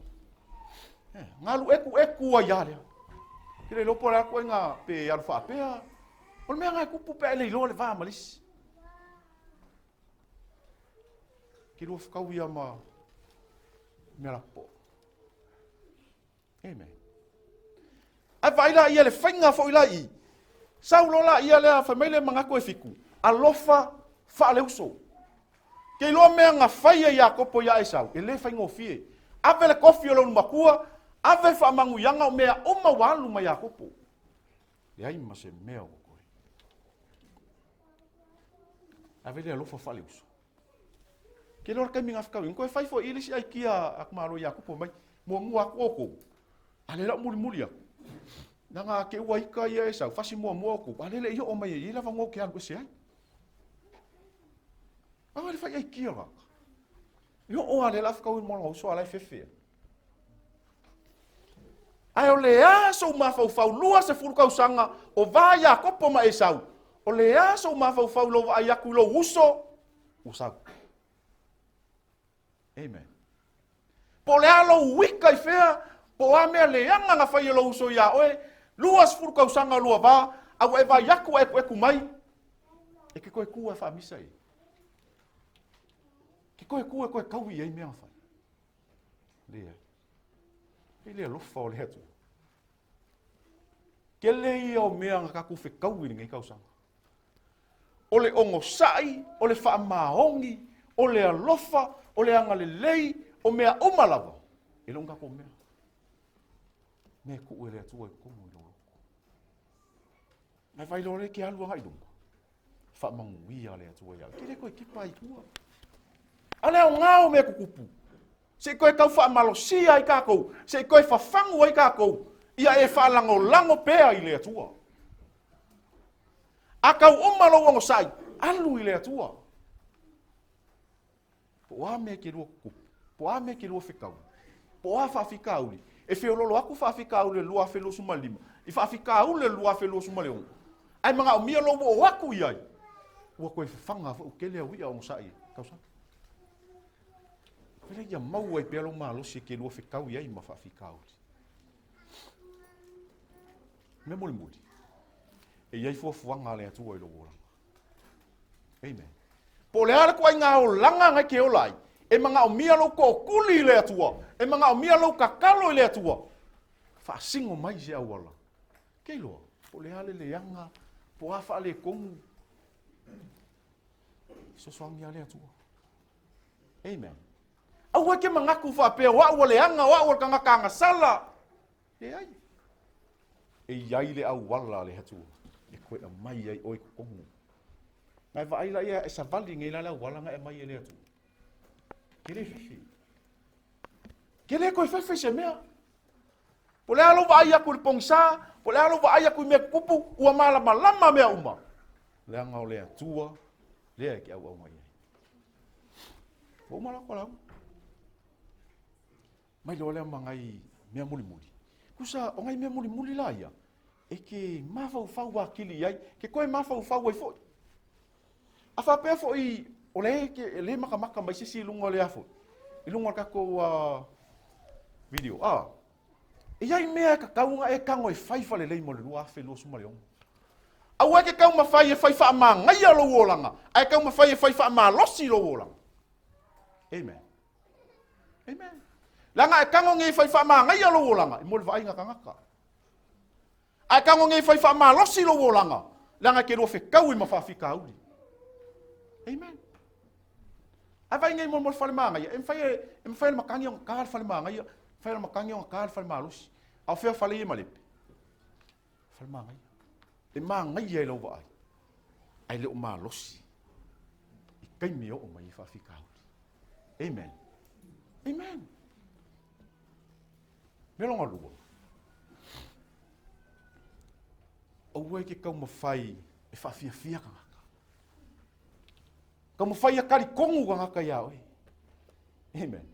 Eh, ngalu eku eku ai ia lea. Ke le lopo la ko inga pe alu faapea. O le mea ngai kupu pe le iloa le va ma lisi. Ke lua whakau ia ma mea lapo. Amen. Ae vaai la ia le faiga foi la i. Sau loa la ia lea fai mai le manatu e fiku. Alofa faaleuso. Ke iloa mea na fai e Iakopo ia Esau, e le faigofie. Ave le kofi o lou matua, ave faamanuiaga o mea uma ua alu ma Iakopo. Leai ma se mea ua toe. Ave le alofa faaleuso. Ke loa le taimi na fekauina, toe fai foi i le isi aikia a ka Malo Iakopo mai, muamua atu outou, a le lau mulimuli atu. Leaga a te ua ita ia Esau, fasi muamua outou, a le le i oo mai e i ai le avanoa ou te alu ese ai. A le fai aikia la. E oo a le la fekauina mo lona uso a la e fefe. Ae o le a sou mafaufau 20 tausaga o va Iakopo ma Esau, o le a sou mafaufau i lou vaai atu i lou uso ua sau. Amen. Po o le a lou uika i fea, po o a mea leaga na fai e lou uso iā oe, 20 tausaga o lua va, a ua e vaai atu ua ekueku mai, e ke toe tu e faamisa i. Ke toe tu e toe taui i ai mea na fai. Leai. E le alofa o le Atua. Tele ia o mea na tatou fetaui i lenei tausaga. O le onosai, o le faamaoni, o le alofa, o le agalelei, o mea uma lava, e le o ni tatou mea. Mea e tuu e le Atua i totonu i lou loto. Ae vaai loa lea e te alu agai i luma. Faamanuia le Atua ia oe. Ke le toe kipa ai tua. A le aoga o mea tutupu. Se i toe tau faamalosia ai tatou, se i toe fafagu ai tatou, ia e faalagolago pea i le Atua. A tau uma lou onosai, alu i le Atua. Po o a mea e te lua tutupu, po o a mea e te lua fetaui, po o a faafitauli, e feololo atu faafitauli o le 2025 i faafitauli o le 2026, ae manaomia lou oo atu i ai, ua toe fafaga foi, ua tele au i'a onosai e tausaga. Pele ia maua ai pea lou malosi e te lua fetaui ai ma faafitauli. Mea mulimuli, e i ai fuafuaga a le Atua i lou olaga. Amen. Po o le a le ituaiga olaga na e te ola ai, e manaomia lou tootuli i le Atua, e manaomia lou tatalo i le Atua, faasino mai se auala. Ke iloa, po o le a le leaga, po o a faaletonu, fesoasoani lava le Atua. Amen. Aua e te manatu faapea o au ua leaga, o au o le tagata agasala. Leai. E i ai le auala a le Atua e toe aumai ai oe i totonu. Na e vaai la ia e savali nei la le auala na e aumai e le Atua. Ke le fefe. Ke le toe fefe se mea. Po o le a lou vaai atu i le pogisa, po o le a lou vaai atu i mea tutupu, ua malamalama mea uma. Leaga o le Atua lea e te auauna i ai. Ua uma la ko lauga. Mai loa lea ma ngai mea mulimuli. Tusa o ngai mea mulimuli la ia, e ke mafaufau atili i ai, ke toe mafaufau ai foi. A faapea foi o le ke le makamaka mai se isi i luga o le a foi, i luga o le tatou video, a, e i ai mea e tatau ona e tago e fai faalelei mo le 2026. Aua e te taumafai e fai faamagaia lou olaga, ae taumafai e fai faamalosi lou olaga. Amen. Amen. Leaga e tago nei e fai faamagaia lou olaga, e mo le vaaiga tagata. Ae tago nei e fai faamalosi lou olaga, leaga e te lua fetaui ma faafitauli. Amen. Ae vaai nei mo le fale magaia, e mafai e mafai e le matagi ona ta le fale magaia, mafai e le matagi ona ta le fale malosi. A o fea fale ia e malepe? Fale magaia. E magaia i lau vaai, ae le o malosi i taimi e oo mai ai faafitauli. Amen. Amen. Mea lona lua, aua e te taumafai e faafiafia tagata. Taumafai ia talitonu tagata iā oe. Amen.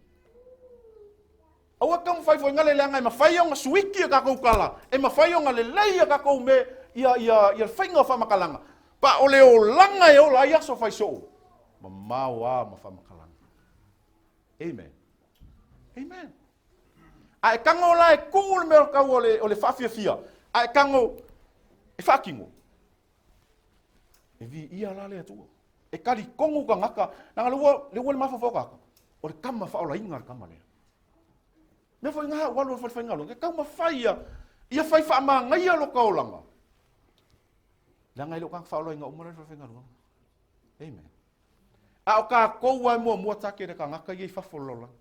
Aua e taumafai foi ngale leaga e mafai ona suiki a tatou tala, e mafai ona lelei a tatou me ia ia ia le faiga o faamatalaga. Pa o le olaga e ola ai aso fai soo, mamao a ma faamatalaga. Amen. Amen. A e tago la e tuu le mea o tau o le faafiafia, a e tago e faatino. E viia la le Atua. E talitonu tagata, leaga le ua, le ua le mafaufau o tagata, o le tama faaolaina le tama lea. Mea foi ngā ua alu e faigaluega, e taumafai ia, ia fai faamagaia lo ka olaga. Leaga e le o tagata faaolaina uma la i le faigaluega. Amen. A o tatou lava e muamua take le tagata ia i fafo o le lalolagi.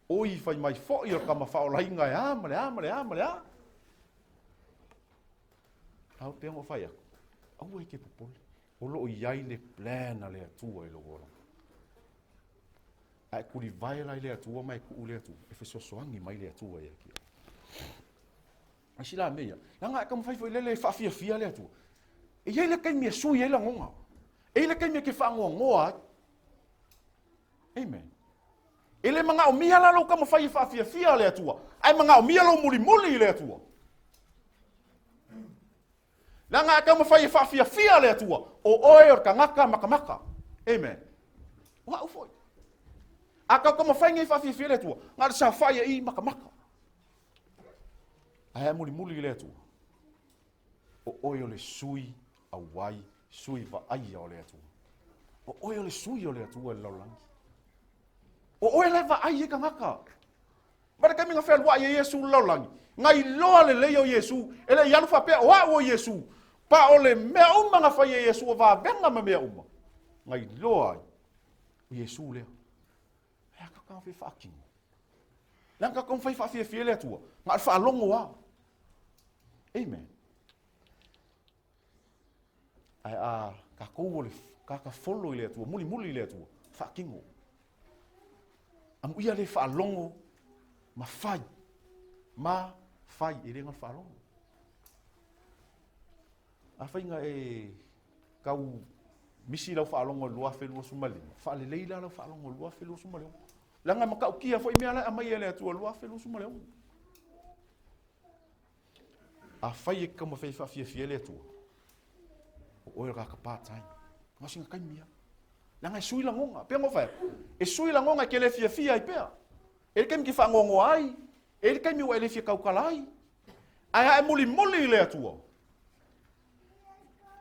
Oi, fai mai foi o le tama faaolaina e a ma le a ma le a ma le a. A o pea ona fai atu, aua e te popole, o lo o i ai le plan a le Atua i lou olaga. A e tulivae la i le Atua ma e tuu le Atua, e fesoasoani mai le Atua ia te oe. Aisi la mea ia, leaga a e taumafai foi lele e faafiafia le Atua, e i ai le taimi e sui ai lagona, e i ai le taimi e te faanoanoa ai. Amen. E le manaomia la lou taumafai e faafiafia le Atua, ae manaomia lou mulimuli i le Atua. Leaga a taumafai e faafiafia le Atua, o oe o le tagata makamaka. Amen. O au foi. A tau taumafai nei faafiafia le Atua, na o le saofai e i makamaka. Ae a mulimuli i le Atua, o oe o le sui auai, sui vaaia o le Atua. O oe o le sui o le Atua i le lalolagi. O oe la e vaai ai tagata. Ma le taimi na fealuai ai Iesu i le lalolagi, na iloa lelei o Iesu, e le i alu faapea o au o Iesu, pa o le mea uma na fai e Iesu o vavega ma mea uma, na iloa ai o Iesu lea. E a ka fai faatino. Leaga ka fai faafiafia le Atua, na o le faalogo lava. Amen. Ae a tatou o le kaka folo i le Atua, mulimuli i le Atua, faatino. Amuia le faalogo ma fai. Ma fai, e le na o le faalogo. Afai na e tau misi lau faalogo i le 2025, faalelei la lau faalogo i le 2026. Leaga e matautia foi mea la e aumai e le Atua i le 2026. Afai e te taumafai e faafiafia ai le Atua, o oe o le tagata part time. Na o sina taimi lava. Leaga e sui lagona. Pei ona ou fai atu, e sui lagona e te le fiafia ai pea. E i ai le taimi e te faanoanoa ai, e i ai le taimi ua e le fia tautala ai. Ae a e mulimuli i le Atua,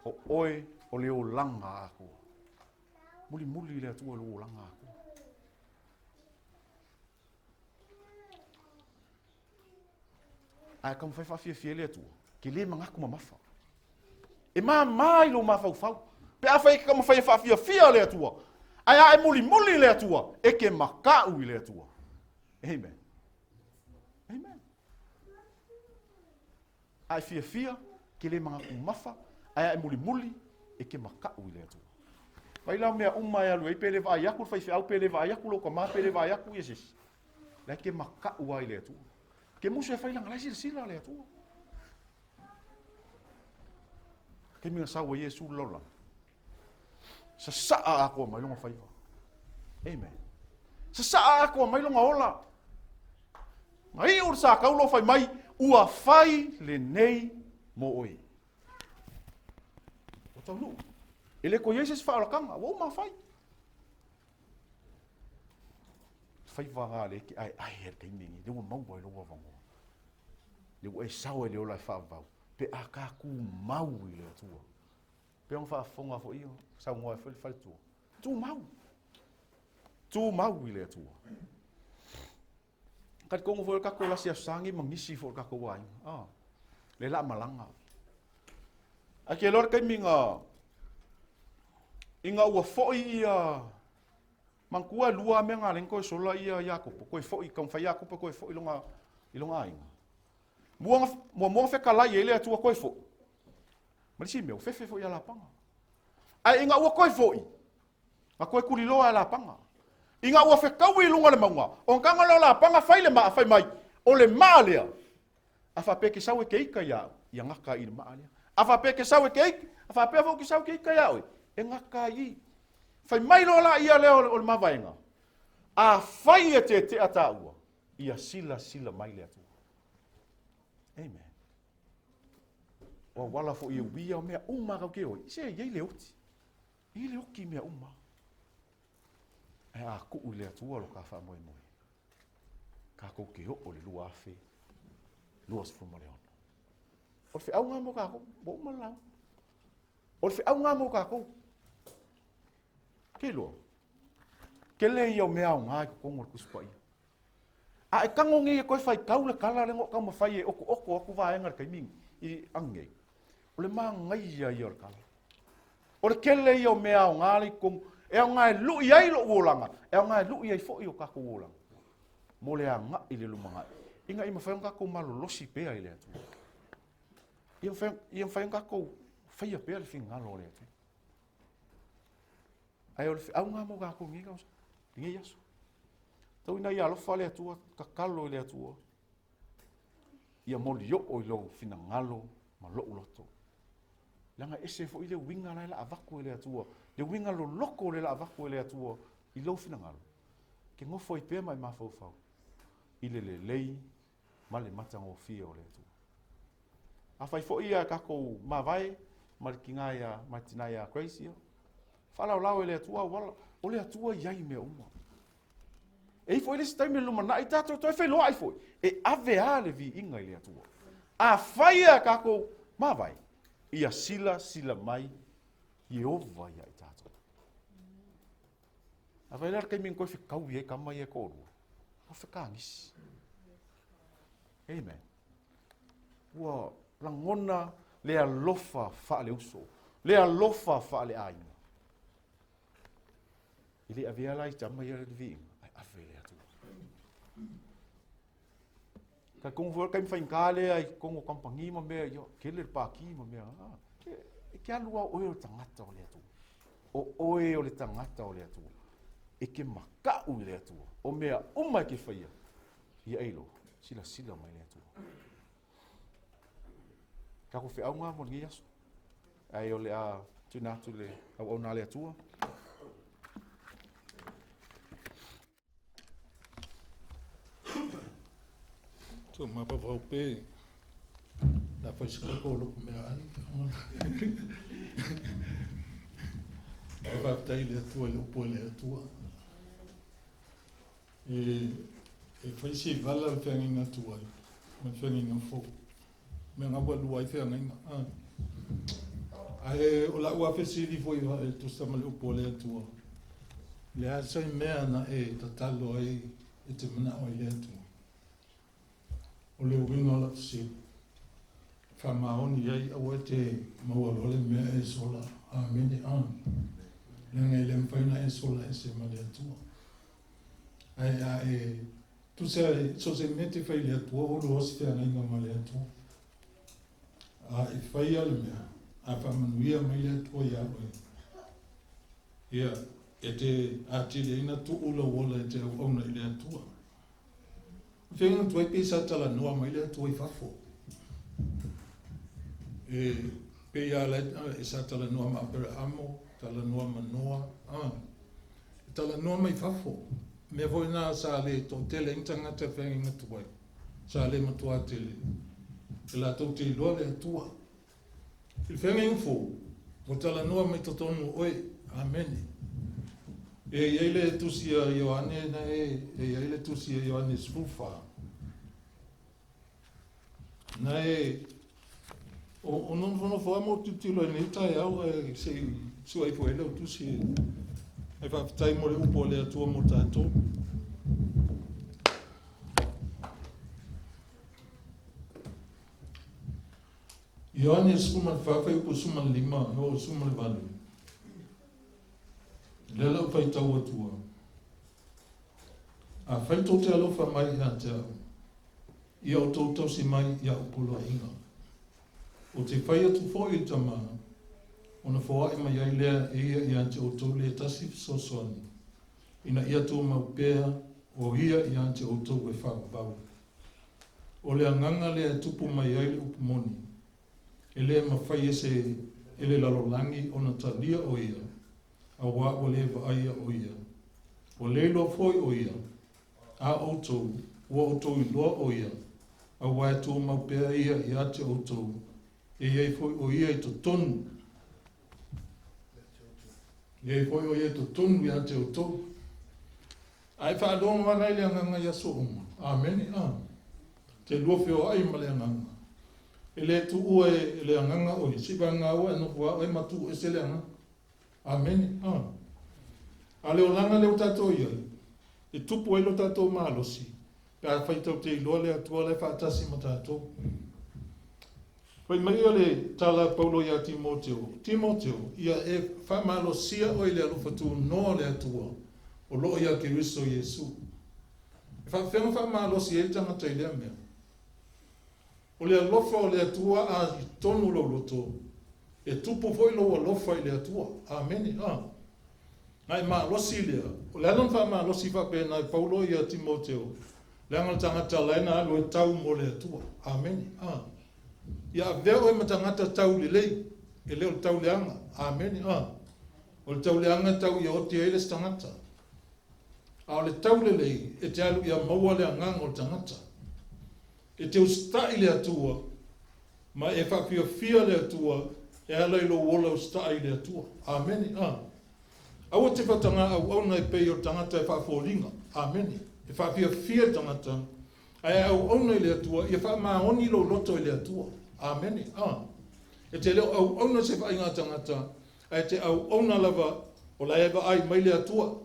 o oe o le olaga atoa. Mulimuli i le Atua i lou olaga atoa. Ae taumafai faafiafia ai le Atua, ke le manatu mamafa. E māmā i lou mafaufau. Pe afai e te taumafai e faafiafia le Atua, ae a e mulimuli i le Atua, e te makaʻu i le Atua. Amen. Amen. A e fiafia, ke le manatu mamafa, ae a e mulimuli, e te makaʻu i le Atua. Vai la o mea uma e alu ai, pe le vaai aku le faifeau, pe le vaai aku lou tama, pe le vaai aku ia se isi. La e te makaʻu lava i le Atua. Ke musu e fai leaga la e silasila le Atua. Taimi na sau ai Iesu i le lalolagi, sasaa atoa mai lona faiva. Amen. Sasaa atoa mai lona ola. Na iu le sakaulo fai mai, ua fai lenei mo oe. Ua taunuu. E le toe i ai se isi faaolataga, ua uma fai. Faiva lena lea e te aeae ai i le taimi lenei, lea ua maua i lou avanoa. Lea ua e sao ai i le ola e faavavau. Pe a ka tumau i le Atua. Pe ona faafofoga foi ia, saunoa ai foi le faletua. Tumau. Tumau i le Atua. Talitonu foi o le tatou lasi Aso Sa nei ma nisi foi o le tatou aiga. Ah, le la malaga. Ae ke loa le taimi na ina ua foi ia manatua e lua mea na alai toe sola ia Iakopo, toe foi, taumafai Iakopo toe foi i lona aiga. Muamua na fetalai ai le Atua toe foi. Ma le isi mea, ua fefe foi ia Lapana. Ae ina ua toe foi, na toe tuliloa e Lapana. Ina ua fetaui i luga o le mauga, ona taga lea o Lapana fai le maa, fai mai, o le maa lea, a faapea e te sau e te ita ia au, ia gata ai i le maa lea. A faapea e te sau e te ita, a faapea foi ou te sau e te ita ia oe, e gata ai i. Fai mai loa la ia lea o le mavaega, afai e tetea taua, ia silasila mai le Atua. Amen. O auala foi e uia o mea uma kau ke oi. Se i ai le oti. I le oki mea uma. Ae a kuu i le Atua lo ka faamoemoe. Kākou ke oo le 2026. O le feauga mo kākou, ua uma le lauga. O le feauga mo kākou. Ke loa. Tele ia o mea aoga i totonu o le Tusi Paia. A e tago nei e toe faitau le tala lea na ou taumafai e oto'oto atu vaega i le taimi i ananei, o le manaia ia o le tala. O le tele ia o mea aoga lea i totonu, e aoga e lu'i ai lo'u olaga, e aoga e lu'i ai foi o tatou olaga mo le aga'i i le lumanai, ina ia mafai ona tatou malolosi pea i le Atua. Ia mafai ona tatou faia pea le finagalo o le Atua. Ae o le feauga mo tatou i lenei tausaga, lenei aso. Tau ina ia alofa le Atua, tatalo i le Atua, ia molioo i lou finagalo ma lou loto. Leaga e ese foi le uiga la e la avatu e le Atua, le uiga loloto le la avatu e le Atua i lou finagalo. Ke nofo ai pea ma e mafaufau i le lelei ma le matagofie o le Atua. Afai foi ia tatou mavae ma le tina ia, ma le tina ia Grace, ia, faalaolao e le Atua auala. O le Atua i ai mea uma. E i foi le isi taimi i le lumanai, tatou toe feiloai foi, e ave a le viiga i le Atua. Afai ia tatou mavae, ia silasila mai Ieova ia i tatou. Afai la le taimi na toe fetaui ai tama ia e toalua, ua fetagisi. Amen. Ua lagona le alofa faaleuso, le alofa faaleaiga. E le avea la i tama ia le viiga, ae ave i le Atua. Talitonu foi o le taimi faigata lea i totonu o kamupani ma mea, ia, tele le paki ma mea. Ah, e te alu lava o oe o le tagata o le Atua. O oe o le tagata o le Atua. E te maka'u i le Atua. O mea uma e te faia, ia e iloa, silasila mai le Atua. Tatou feauga mo lenei aso. Ae o le a tuuina atu le auauna a le Atua. So mafaufau pe la fai se koko o loko mea ai. E faafetai i le Atua i le upu a le Atua. E fai si vala le feagaiga tuai ma le feagaiga fou. Mea nga ua lua ai feagaiga. Ae o la'u lava fesili foi e tusa ma le upu a le Atua, le a se mea na e tatalo ai e te mana'o ai le Atua? O le uiga o la'u fesili, faamaoni ai aua e te maua loa le mea e sola. Amene. Leaga e le mafai ona e sola ese ma le Atua. Ae a e tusa so se mea e te fai i le Atua, ua lua se feagaiga ma le Atua. A e faia le mea, a faamanuia mai le Atua iā oe, ia, e te atili ai na tuu lou ola e te auauna i le Atua. O feagaiga tuai pei sa talanoa mai le Atua i fafo. E pei a e sa talanoa ma Aperaamo, talanoa ma Noa, e talanoa mai fafo. Mea foi na sa le toatele ai ni tagata e feagaiga tuai, sa le matuā tele e latou te iloa le Atua. I le feagaiga fou, ua talanoa mai totonu o oe. Amene. E i ai le tusi a Ioane na e, e i ai le tusi a Ioane 14. Na e O nofonofo lava ma ou tilotilo i lenei taeao ae se i sue ifo i ai lau tusi e faafetai mo le upu a le Atua mo tatou. Ioane 14 fuaiupu 15 e oo i le 18. Lea la ou faitau atua. Afai tou te alofa mai ia te au, ia outou tausi mai i a'u poloaiga. Ou te fai atu foi i le Tama, ona foai mai ai lea e ia ia te outou le tasi fesoasoani, ina ia tumau pea o ia ia te outou e faavavau. O le agaga lea e tupu mai ai le upu moni, e le mafai e se e le lalolagi ona talia o ia, auā ua le vaaia o ia. Ua le iloa foi o ia, a outou, ua outou iloa o ia, auā e tumau pea ia ia te outou, e i ai foi o ia i totonu. E i ai foi o ia i totonu ia te outou. Ae faalogo ala i le agaga i aso uma. Amene. A. Te lua feoai ma le agaga. E le tuua e le agaga o ia. Si vanga ua e nofo au e matu ese le agaga. Amene. A. A le olaga lea ua tatou i ai, e tupu ai lo tatou malosi, pe afai tatou te iloa le Atua la e faatasi ma tatou. Fai mai ia le tala a Paulo ia Timoteo, Timoteo, ia e faamalosia oe i le alofa tunoa o le Atua o loo ia Keriso Iesu. E faafefea ona faamalosi ai le tagata i lea mea? O le alofa o le Atua a i totonu o lou loto, e tupu foi lou alofa i le Atua. Amene. A. Na e malosi lea. O le ala ona faamalosi faapena e Paulo ia Timoteo, leaga o le tagata la e na alu e tau mo le Atua. Amene. A. Ia avea oe ma tagata tau lelei, e le o le tauleaga. Amene. A. O le tauleaga e tau ia oti ai le isi tagata. A o le tau lelei e te alu ia maua le agaga o le tagata. E te usitai le Atua ma e faafiafia le Atua e ala i lou ola usitai i le Atua. Amene. A. Aua te faatagā auauna e pei o le tagata e faafoliga. Amene. E faafiafia le tagata ae auauna i le Atua, ia faamaoni lou loto i le Atua. Amene. A. E te le o auauna i se vaaiga a tagata, ae te auauna lava o la e vaai mai le Atua.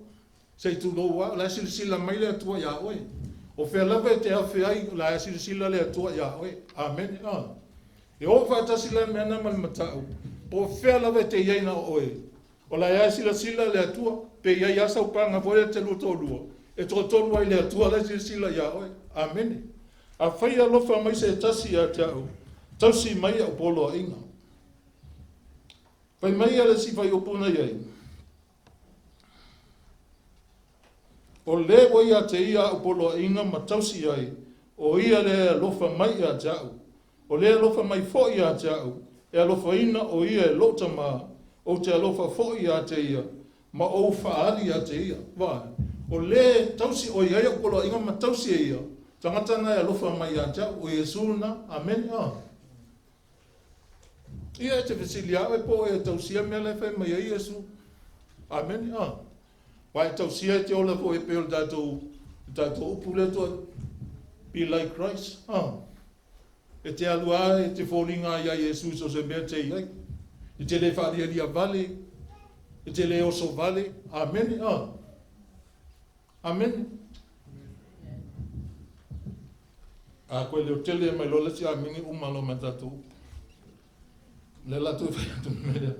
Se i tulou lava, o la e silasila mai le Atua iā oe. O fea lava e te afe ai, o la e silasila le Atua iā oe. Amene. A. E o faatasi la le mea lena ma le matau, po o fea lava e te i ai na o oe, o la e silasila le Atua, pe i ai lava sau paga foi lea e te lua toalua, e toatolu ai le Atua la e silasila iā oe. Amene. Afai e alofa mai se tasi ia te au, tausi mai a'u poloaiga. Fai mai ia le isi fuaiupu na i ai. O le ua ia te ia a'u poloaiga ma tausi ai, o ia lea e alofa mai ia te au. O le alofa mai foi ia te au, e alofaina o ia e lou Tamā, ou te alofa foi ia te ia, ma ou faaali ia te ia. Vaai, o le tausi o i ai a'u poloaiga ma tausi e ia, tagata na e alofa mai ia te au, o Iesu lena. Amene. A. Ia e te fesili lava oe po o e tausia mea la e fai mai ai Iesu. Amene. A. Aua e tausia e te ola foi e pei o le tatou, le tatou upu lea toa, be like Christ. A. E te alu lava e te foliga ai ia Iesu i so o se mea e te i ai. E te le faalialia vale, e te le oso vale. Amene. A. Amene. A koe leo tele mai loa le isi amene uma loa ma tatou upu. Lea la toe fai atu le mea lea.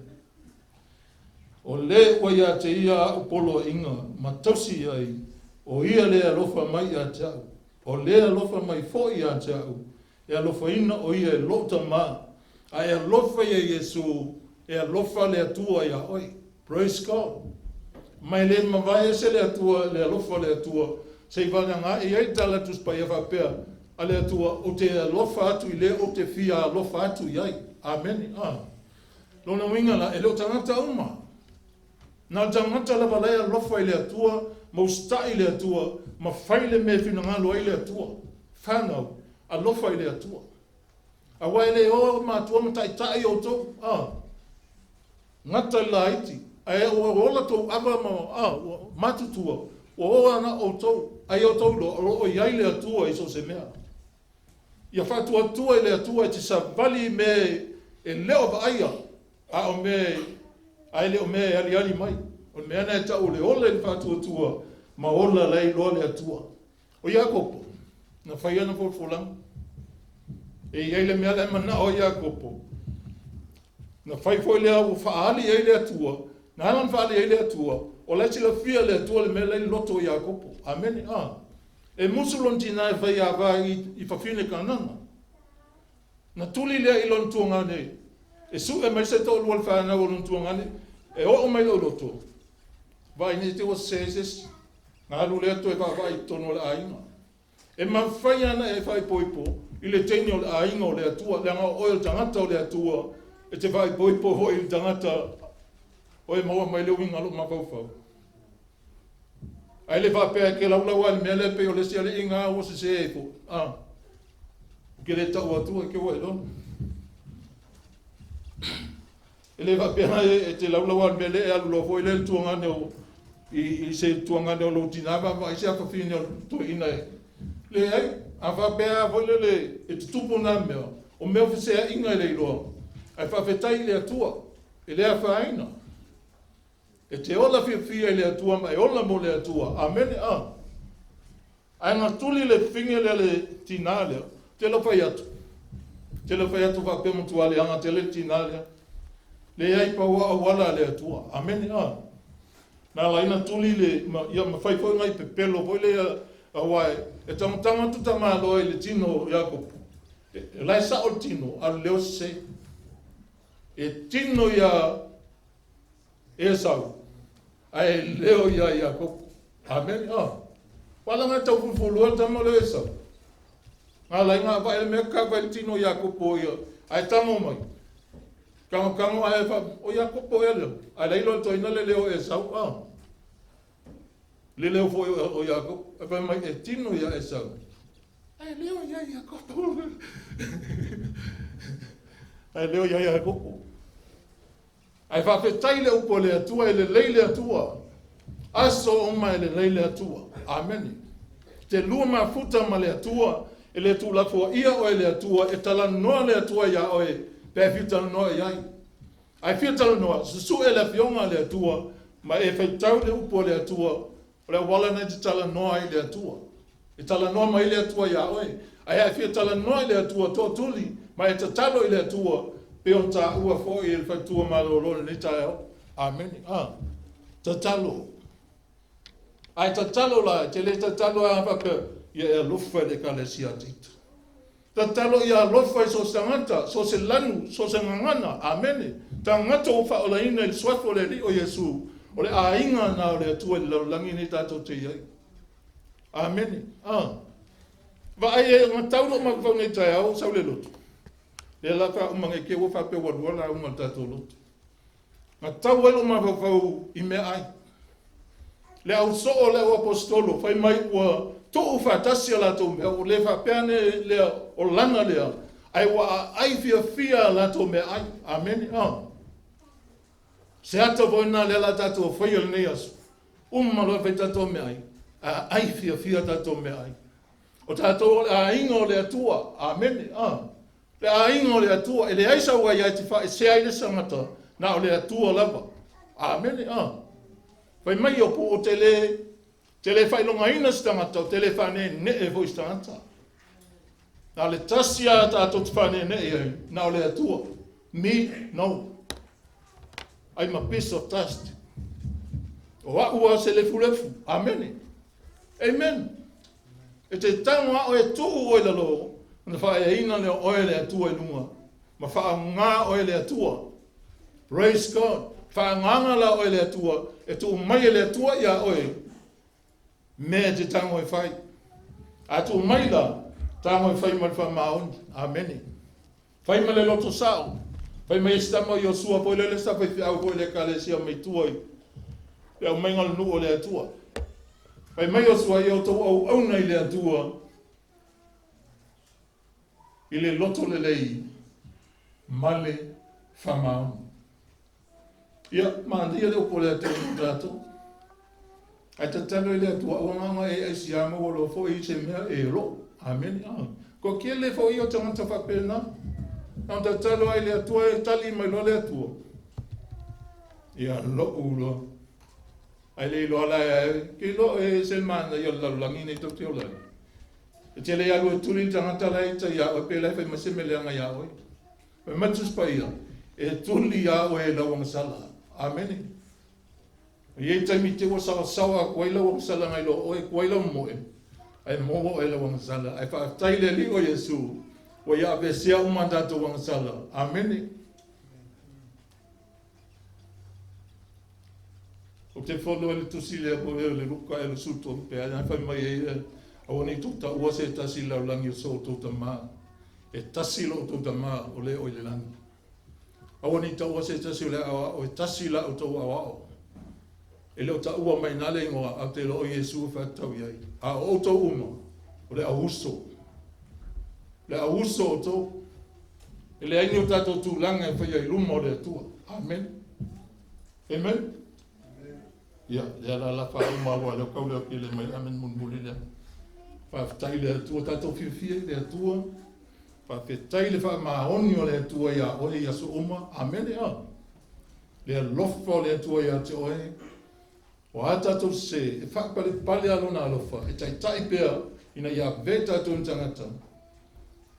O le ua ia te ia a'u poloaiga ma tausi ai, o ia le alofa mai ia te au. O le alofa mai foi ia te au, e alofaina o ia e lou Tamā. A e alofa ia Iesu, e alofa le Atua iā oe. Praise God. Ma e le mavae ese le Atua, le alofa o le Atua, se i vagana e i ai le tala Tusi Paia faapea, a le Atua, ou te alofa atu i le ou te fia alofa atu i ai. Amene. A. Lona uiga la, e le o tagata uma. Na o le tagata lava la e alofa i le Atua, ma usitai i le Atua, ma fai le mea e finagalo ai le Atua. Whanau, alofa i le Atua. Aua e le o matua ma taitai outou, a. Gata i laiti, ae ua ola tou ava ma, a, ua matutua, ua o ana outou, a ia outou iloa, o lo o i ai le Atua i so o se mea. Ia faatuatua i le Atua e te savali i mea e le o vaaia, a o mea ae le o mea e aliali mai. O le mea na e tau o le ola i le faatuatua, ma ola la e iloa le Atua. O Iakopo, na fai ana folafolaga. E i ai le mea la e manao ai Iakopo. Na fai foi lea ua faaali i ai le Atua, na ala ona faaali i ai le Atua, o la e silafia e le Atua le mea la e i loto o Iakopo. Amene. A. E musu lona tina e fai ava i fafine Kanana. Na tuli lea i lona tuagane, e sue mai se toalua o le fanau o lona tuagane, e oo mai lou loto, vaai nei te ua sese ai se isi. Na alu lea toe vaavaai i totonu o le aiga. E mafai ana e faaipoipo i le teine o le aiga o le Atua, leaga o oe o le tagata o le Atua, e te faaipoipo foi i le tagata o e maua mai le uiga o lou mafaufau. Ae le faapea e ke laulau lava i le mea lea pei o le isi alii ua sese ai foi. Ah. Ke le tau atu e ke ua iloa. E le faapea e te laulau lava i le mea lea e alu loa foi lea le tuagane o i se tuagane o lou tina vaavaai se afafine o toeaina e leai. A faapea foi lele e tutupu na mea, o mea o feseaiga e le iloa, ae faafetai i le Atua, e le afaina. E te ola fiafia i le Atua ma e ola mo le Atua. Amene. A. Ae na tuli le fafine lea le tina lea, te le fai atu. Te le fai atu faapea matua leaga tele le tina lea. Leai pau auala a le Atua. Amene. A. Na ala ai na tuli le, ma, ia ma fai foi nai pepelo foi lea, aua e tagotago atu tamaloa i le tino o Iakopo. E la e sao le tino, a le leo sese. E tino ia Esau, ae leo ia Iakopo. Amene. A. Wala nga tau fulufulua le tama o le Esau. Nga lai nga vaai le mea ka vai le tino o Iakopo ia. Ae tango mai. Kango kango ae fa o Iakopo ea leo. Ae lai loa toina le leo Esau. A. Le leo foi o Iakopo. Ae fai mai e tino ia Esau. Ae leo ia Iakopo. Ae leo ia Iakopo. Ae faafetai le upu a le Atua, e lelei le Atua. Aso uma e lelei le Atua. Amene. Te lua mafuta ma le Atua, e le tuulafoaia oe e le Atua, e talanoa le Atua iā oe, pe e fia talanoa i ai. Ae fia talanoa, susue le afioga a le Atua, ma e faitau le upu a le Atua, o le auala lena e te talanoa ai i le Atua. E talanoa mai le Atua iā oe. Ae a e fia talanoa i le Atua, tootuli, ma e tatalo i le Atua, pei ona taua foi e le faletua malolo i lenei taeao. Amene. A. Tatalo. Ae tatalo la, e te le tatalo a faapea, ia e alofa i le Ekalesia a Tito. Tatalo ia alofa i so o se tagata, so o se lanu, so o se gagana. Amene. Tagata ua faaolaina i le suafa o le Alii o Iesu, o le aiga na o le Atua i le lalolagi nei tatou te i ai. Amene. A. Vaai e gatau lou mafaufau nei taeao, sau le lotu. Lea la faauma nei te ua faapea ua lua lauga o le tatou lotu. Gatau ai lou mafaufau i meaai. Le au soo o le au aposetolo fai mai ua tuu faatasi a latou mea, ua le faapea ane lea o lana lea, ae ua aai fiafia a latou meaai. Amene. A. Se ata foi lena lea la tatou faia lenei aso. Uma loa e fai tatou meaai, aai fiafia tatou meaai. O tatou o le aiga o le Atua. Amene. A. Le aiga o le Atua, e leai sau aia e te faaesea ai le isi tagata, na o le Atua lava. Amene. A. Fai mai Iopu, ou te le, te le faailogaina se tagata, ou te le faaneenee foi se tagata. Na o le tasi lava tatou te faaneenee i ai, na o le Atua. Me, no. I'm a piece of dust. O a'u lava o se lefulefu. Amene. Amen. E te tago a oe e tuu oe i lalo, ona faaeaina lea o oe e le Atua i luga, ma faaaoga oe e le Atua. Praise God. Faaagaga la oe e le Atua, e tuu mai e le Atua iā oe mea e te tago e fai. A tuu mai la, tago e fai ma le faamaoni. Amene. Fai ma le loto sao. Fai mai isi tama o Iosua foi lele sa faifeau foi i le Ekalesia mai tua i le aumaiga o le nuu o le Atua. Fai mai Iosua, ia outou auauna i le Atua i le loto lelei ma le faamaoni. Ia, manaia le upu a le Atua mo tatou. Ae tatalo i le Atua, aua gaga e aisia maua loa foi i se mea e loo. Amene. Ah. Kua kele foi o tagata faapena. Na ona tatalo lava i le Atua e tali mai loa le Atua. Ia lo'u loa. Ae le iloa la e ai, ke iloa e ese le manaia o le lalolagi nei tou te ola ai. E te le alu e tuli le tagata la e ita iā oe pe la e fai mai se mea leaga iā oe. Fai mai le Tusi Paia, e tuli iā oe e lau agasala. Amene. E i ai taimi te ua saosaoa atu ai lau agasala nai lo oe, tuai lau moe, ae maua oe lau agasala. Ae faafetai i le Alii o Iesu, ua ia aveesea uma a tatou agasala. Amene. Ou te folo ai le tusi lea po o le Luka ea le 13 pe a na fai mai ai aua ne i tou taua se tasi i le lalolagi o so outou tama. E tasi lo outou tama o le o i le lagi. Aua ne i taua se tasi o le aoao, e tasi la outou aoao. E le o taua mai i ina le igoa, ae ou te iloa o Iesu e faatatau i ai. A o outou uma, o le auuso. O le auuso outou. E leai ni o tatou tulaga e faia i luma o le Atua. Amen. Amen. Ia, lea la la faauma aua lea kau lea kele mai amen mulimuli lea. Faafetai le Atua, tatou fiafia i le Atua. Faafetai le faamaoni o le Atua iā oe i aso uma. Amene a. Le alofa o le Atua iā te oe. O a tatou sese, e faapalepale a Lona alofa, e taitai pea ina ia ave tatou i tagata.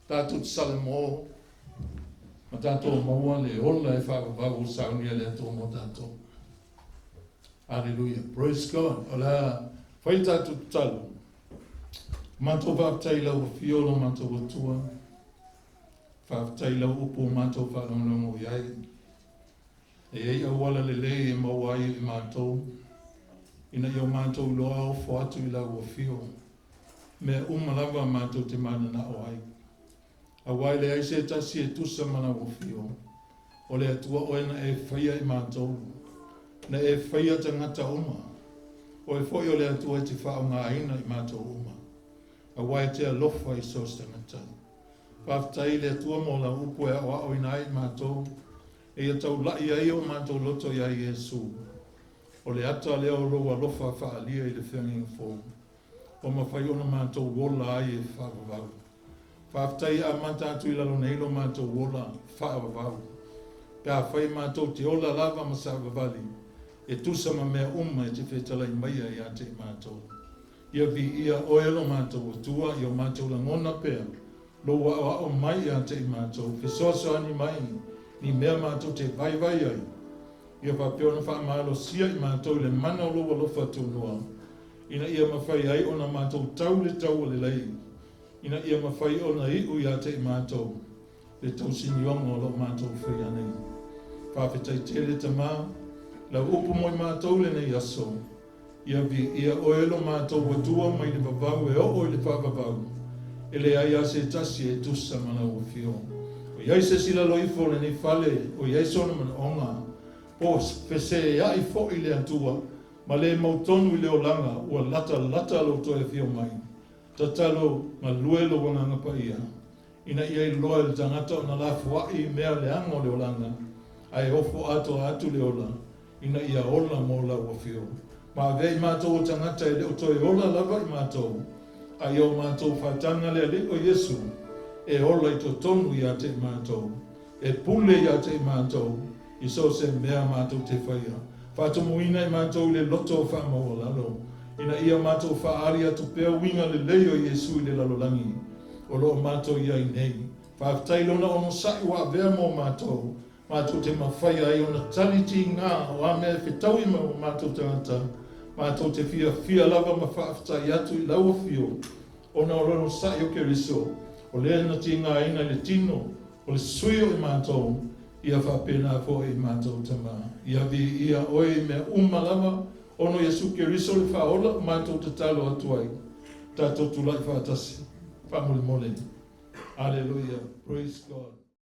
Tatou te salamo ma tatou maua le ola e faavavau o saunia le Atua mo tatou. Aleluia. Praise God. O le a fai le tatou tatalo. Matou faafetai i lau afio lo matou Atua. Faafetai i lau upu o matou faalogologo i ai. E i ai auala lelei e maua ai e matou, ina ia o matou iloa ofo atu i lau afio, mea uma lava matou te mananao ai. Aua e leai se tasi e tusa ma lau afio, o le Atua oe na e faia i matou, na e faia tagata uma, oe foi o le Atua e te faaaogaina i matou uma, aua e te alofa i so o se tagata. Faafetai i le Atua mo lau upu e aoaoina ai i matou, e ia taula'i ai o matou loto iā Iesu. O le ata lea o lou alofa faaalia i le feagaiga fou, ua mafai ona matou ola ai e faavavau. Faafetai e amata atu i lalo nei lo matou ola faavavau. Pe afai matou te ola lava ma savavali, e tusa ma mea uma e te fetalai maia ia te i matou. Ia viia oe lo matou Atua i o matou lagona pea, lou aoao mai ia te i matou, fesoasoani mai ni mea matou te vaivai ai, ia faapea ona faamalosia i matou i le mana o lou alofa tunoa, ina ia mafai ai ona matou tau le taua lelei, ina ia mafai ona iu ia te i matou le tausinioga o lo matou faia nei. Faafetai tele Tama, lau upu mo i matou lenei aso. Ia viia oe lo matou Atua mai le vavau e oo i le faavavau, e leai a se tasi e tusa ma lau afio. O i ai se isi lalo ifo o lenei fale, o i ai sona manaoga, po o feseai foi le Atua, ma le mautonu i le olaga ua latalata lou toe afio mai. Tatalo, galue lou Agaga Paia, ina ia iloa e le tagata ona lafoai i mea leaga o le olaga, ae ofo atoa atu le ola, ina ia ola mo lau afio. Ma avea i matou o tagata e le o toe ola lava i matou, a ia o matou faataga le Alii o Iesu e ola i totonu ia te i matou, e pule ia te i matou i so o se mea matou te faia. Faatumuina i matou i le loto o faamaualalo, ina ia matou faaali atu pea uiga lelei o Iesu i le lalolagi o lo o matou i ai nei. Faafetai Lona onosai ua avea mo matou, matou te mafai ai ona tali tiga o a mea e fetaui ma o matou tagata, matou te fiafia lava ma faafetai atu i lau afio, ona o le onosai o Keriso, o lea na tigaina i le tino o le sui o i matou, ia faapena foi i matou Tama. Ia viia oe i mea uma lava, ona o Iesu Keriso le Faaola o matou tatalo atu ai, tatou tulai faatasi, faamolemole. Aleluia. Praise God.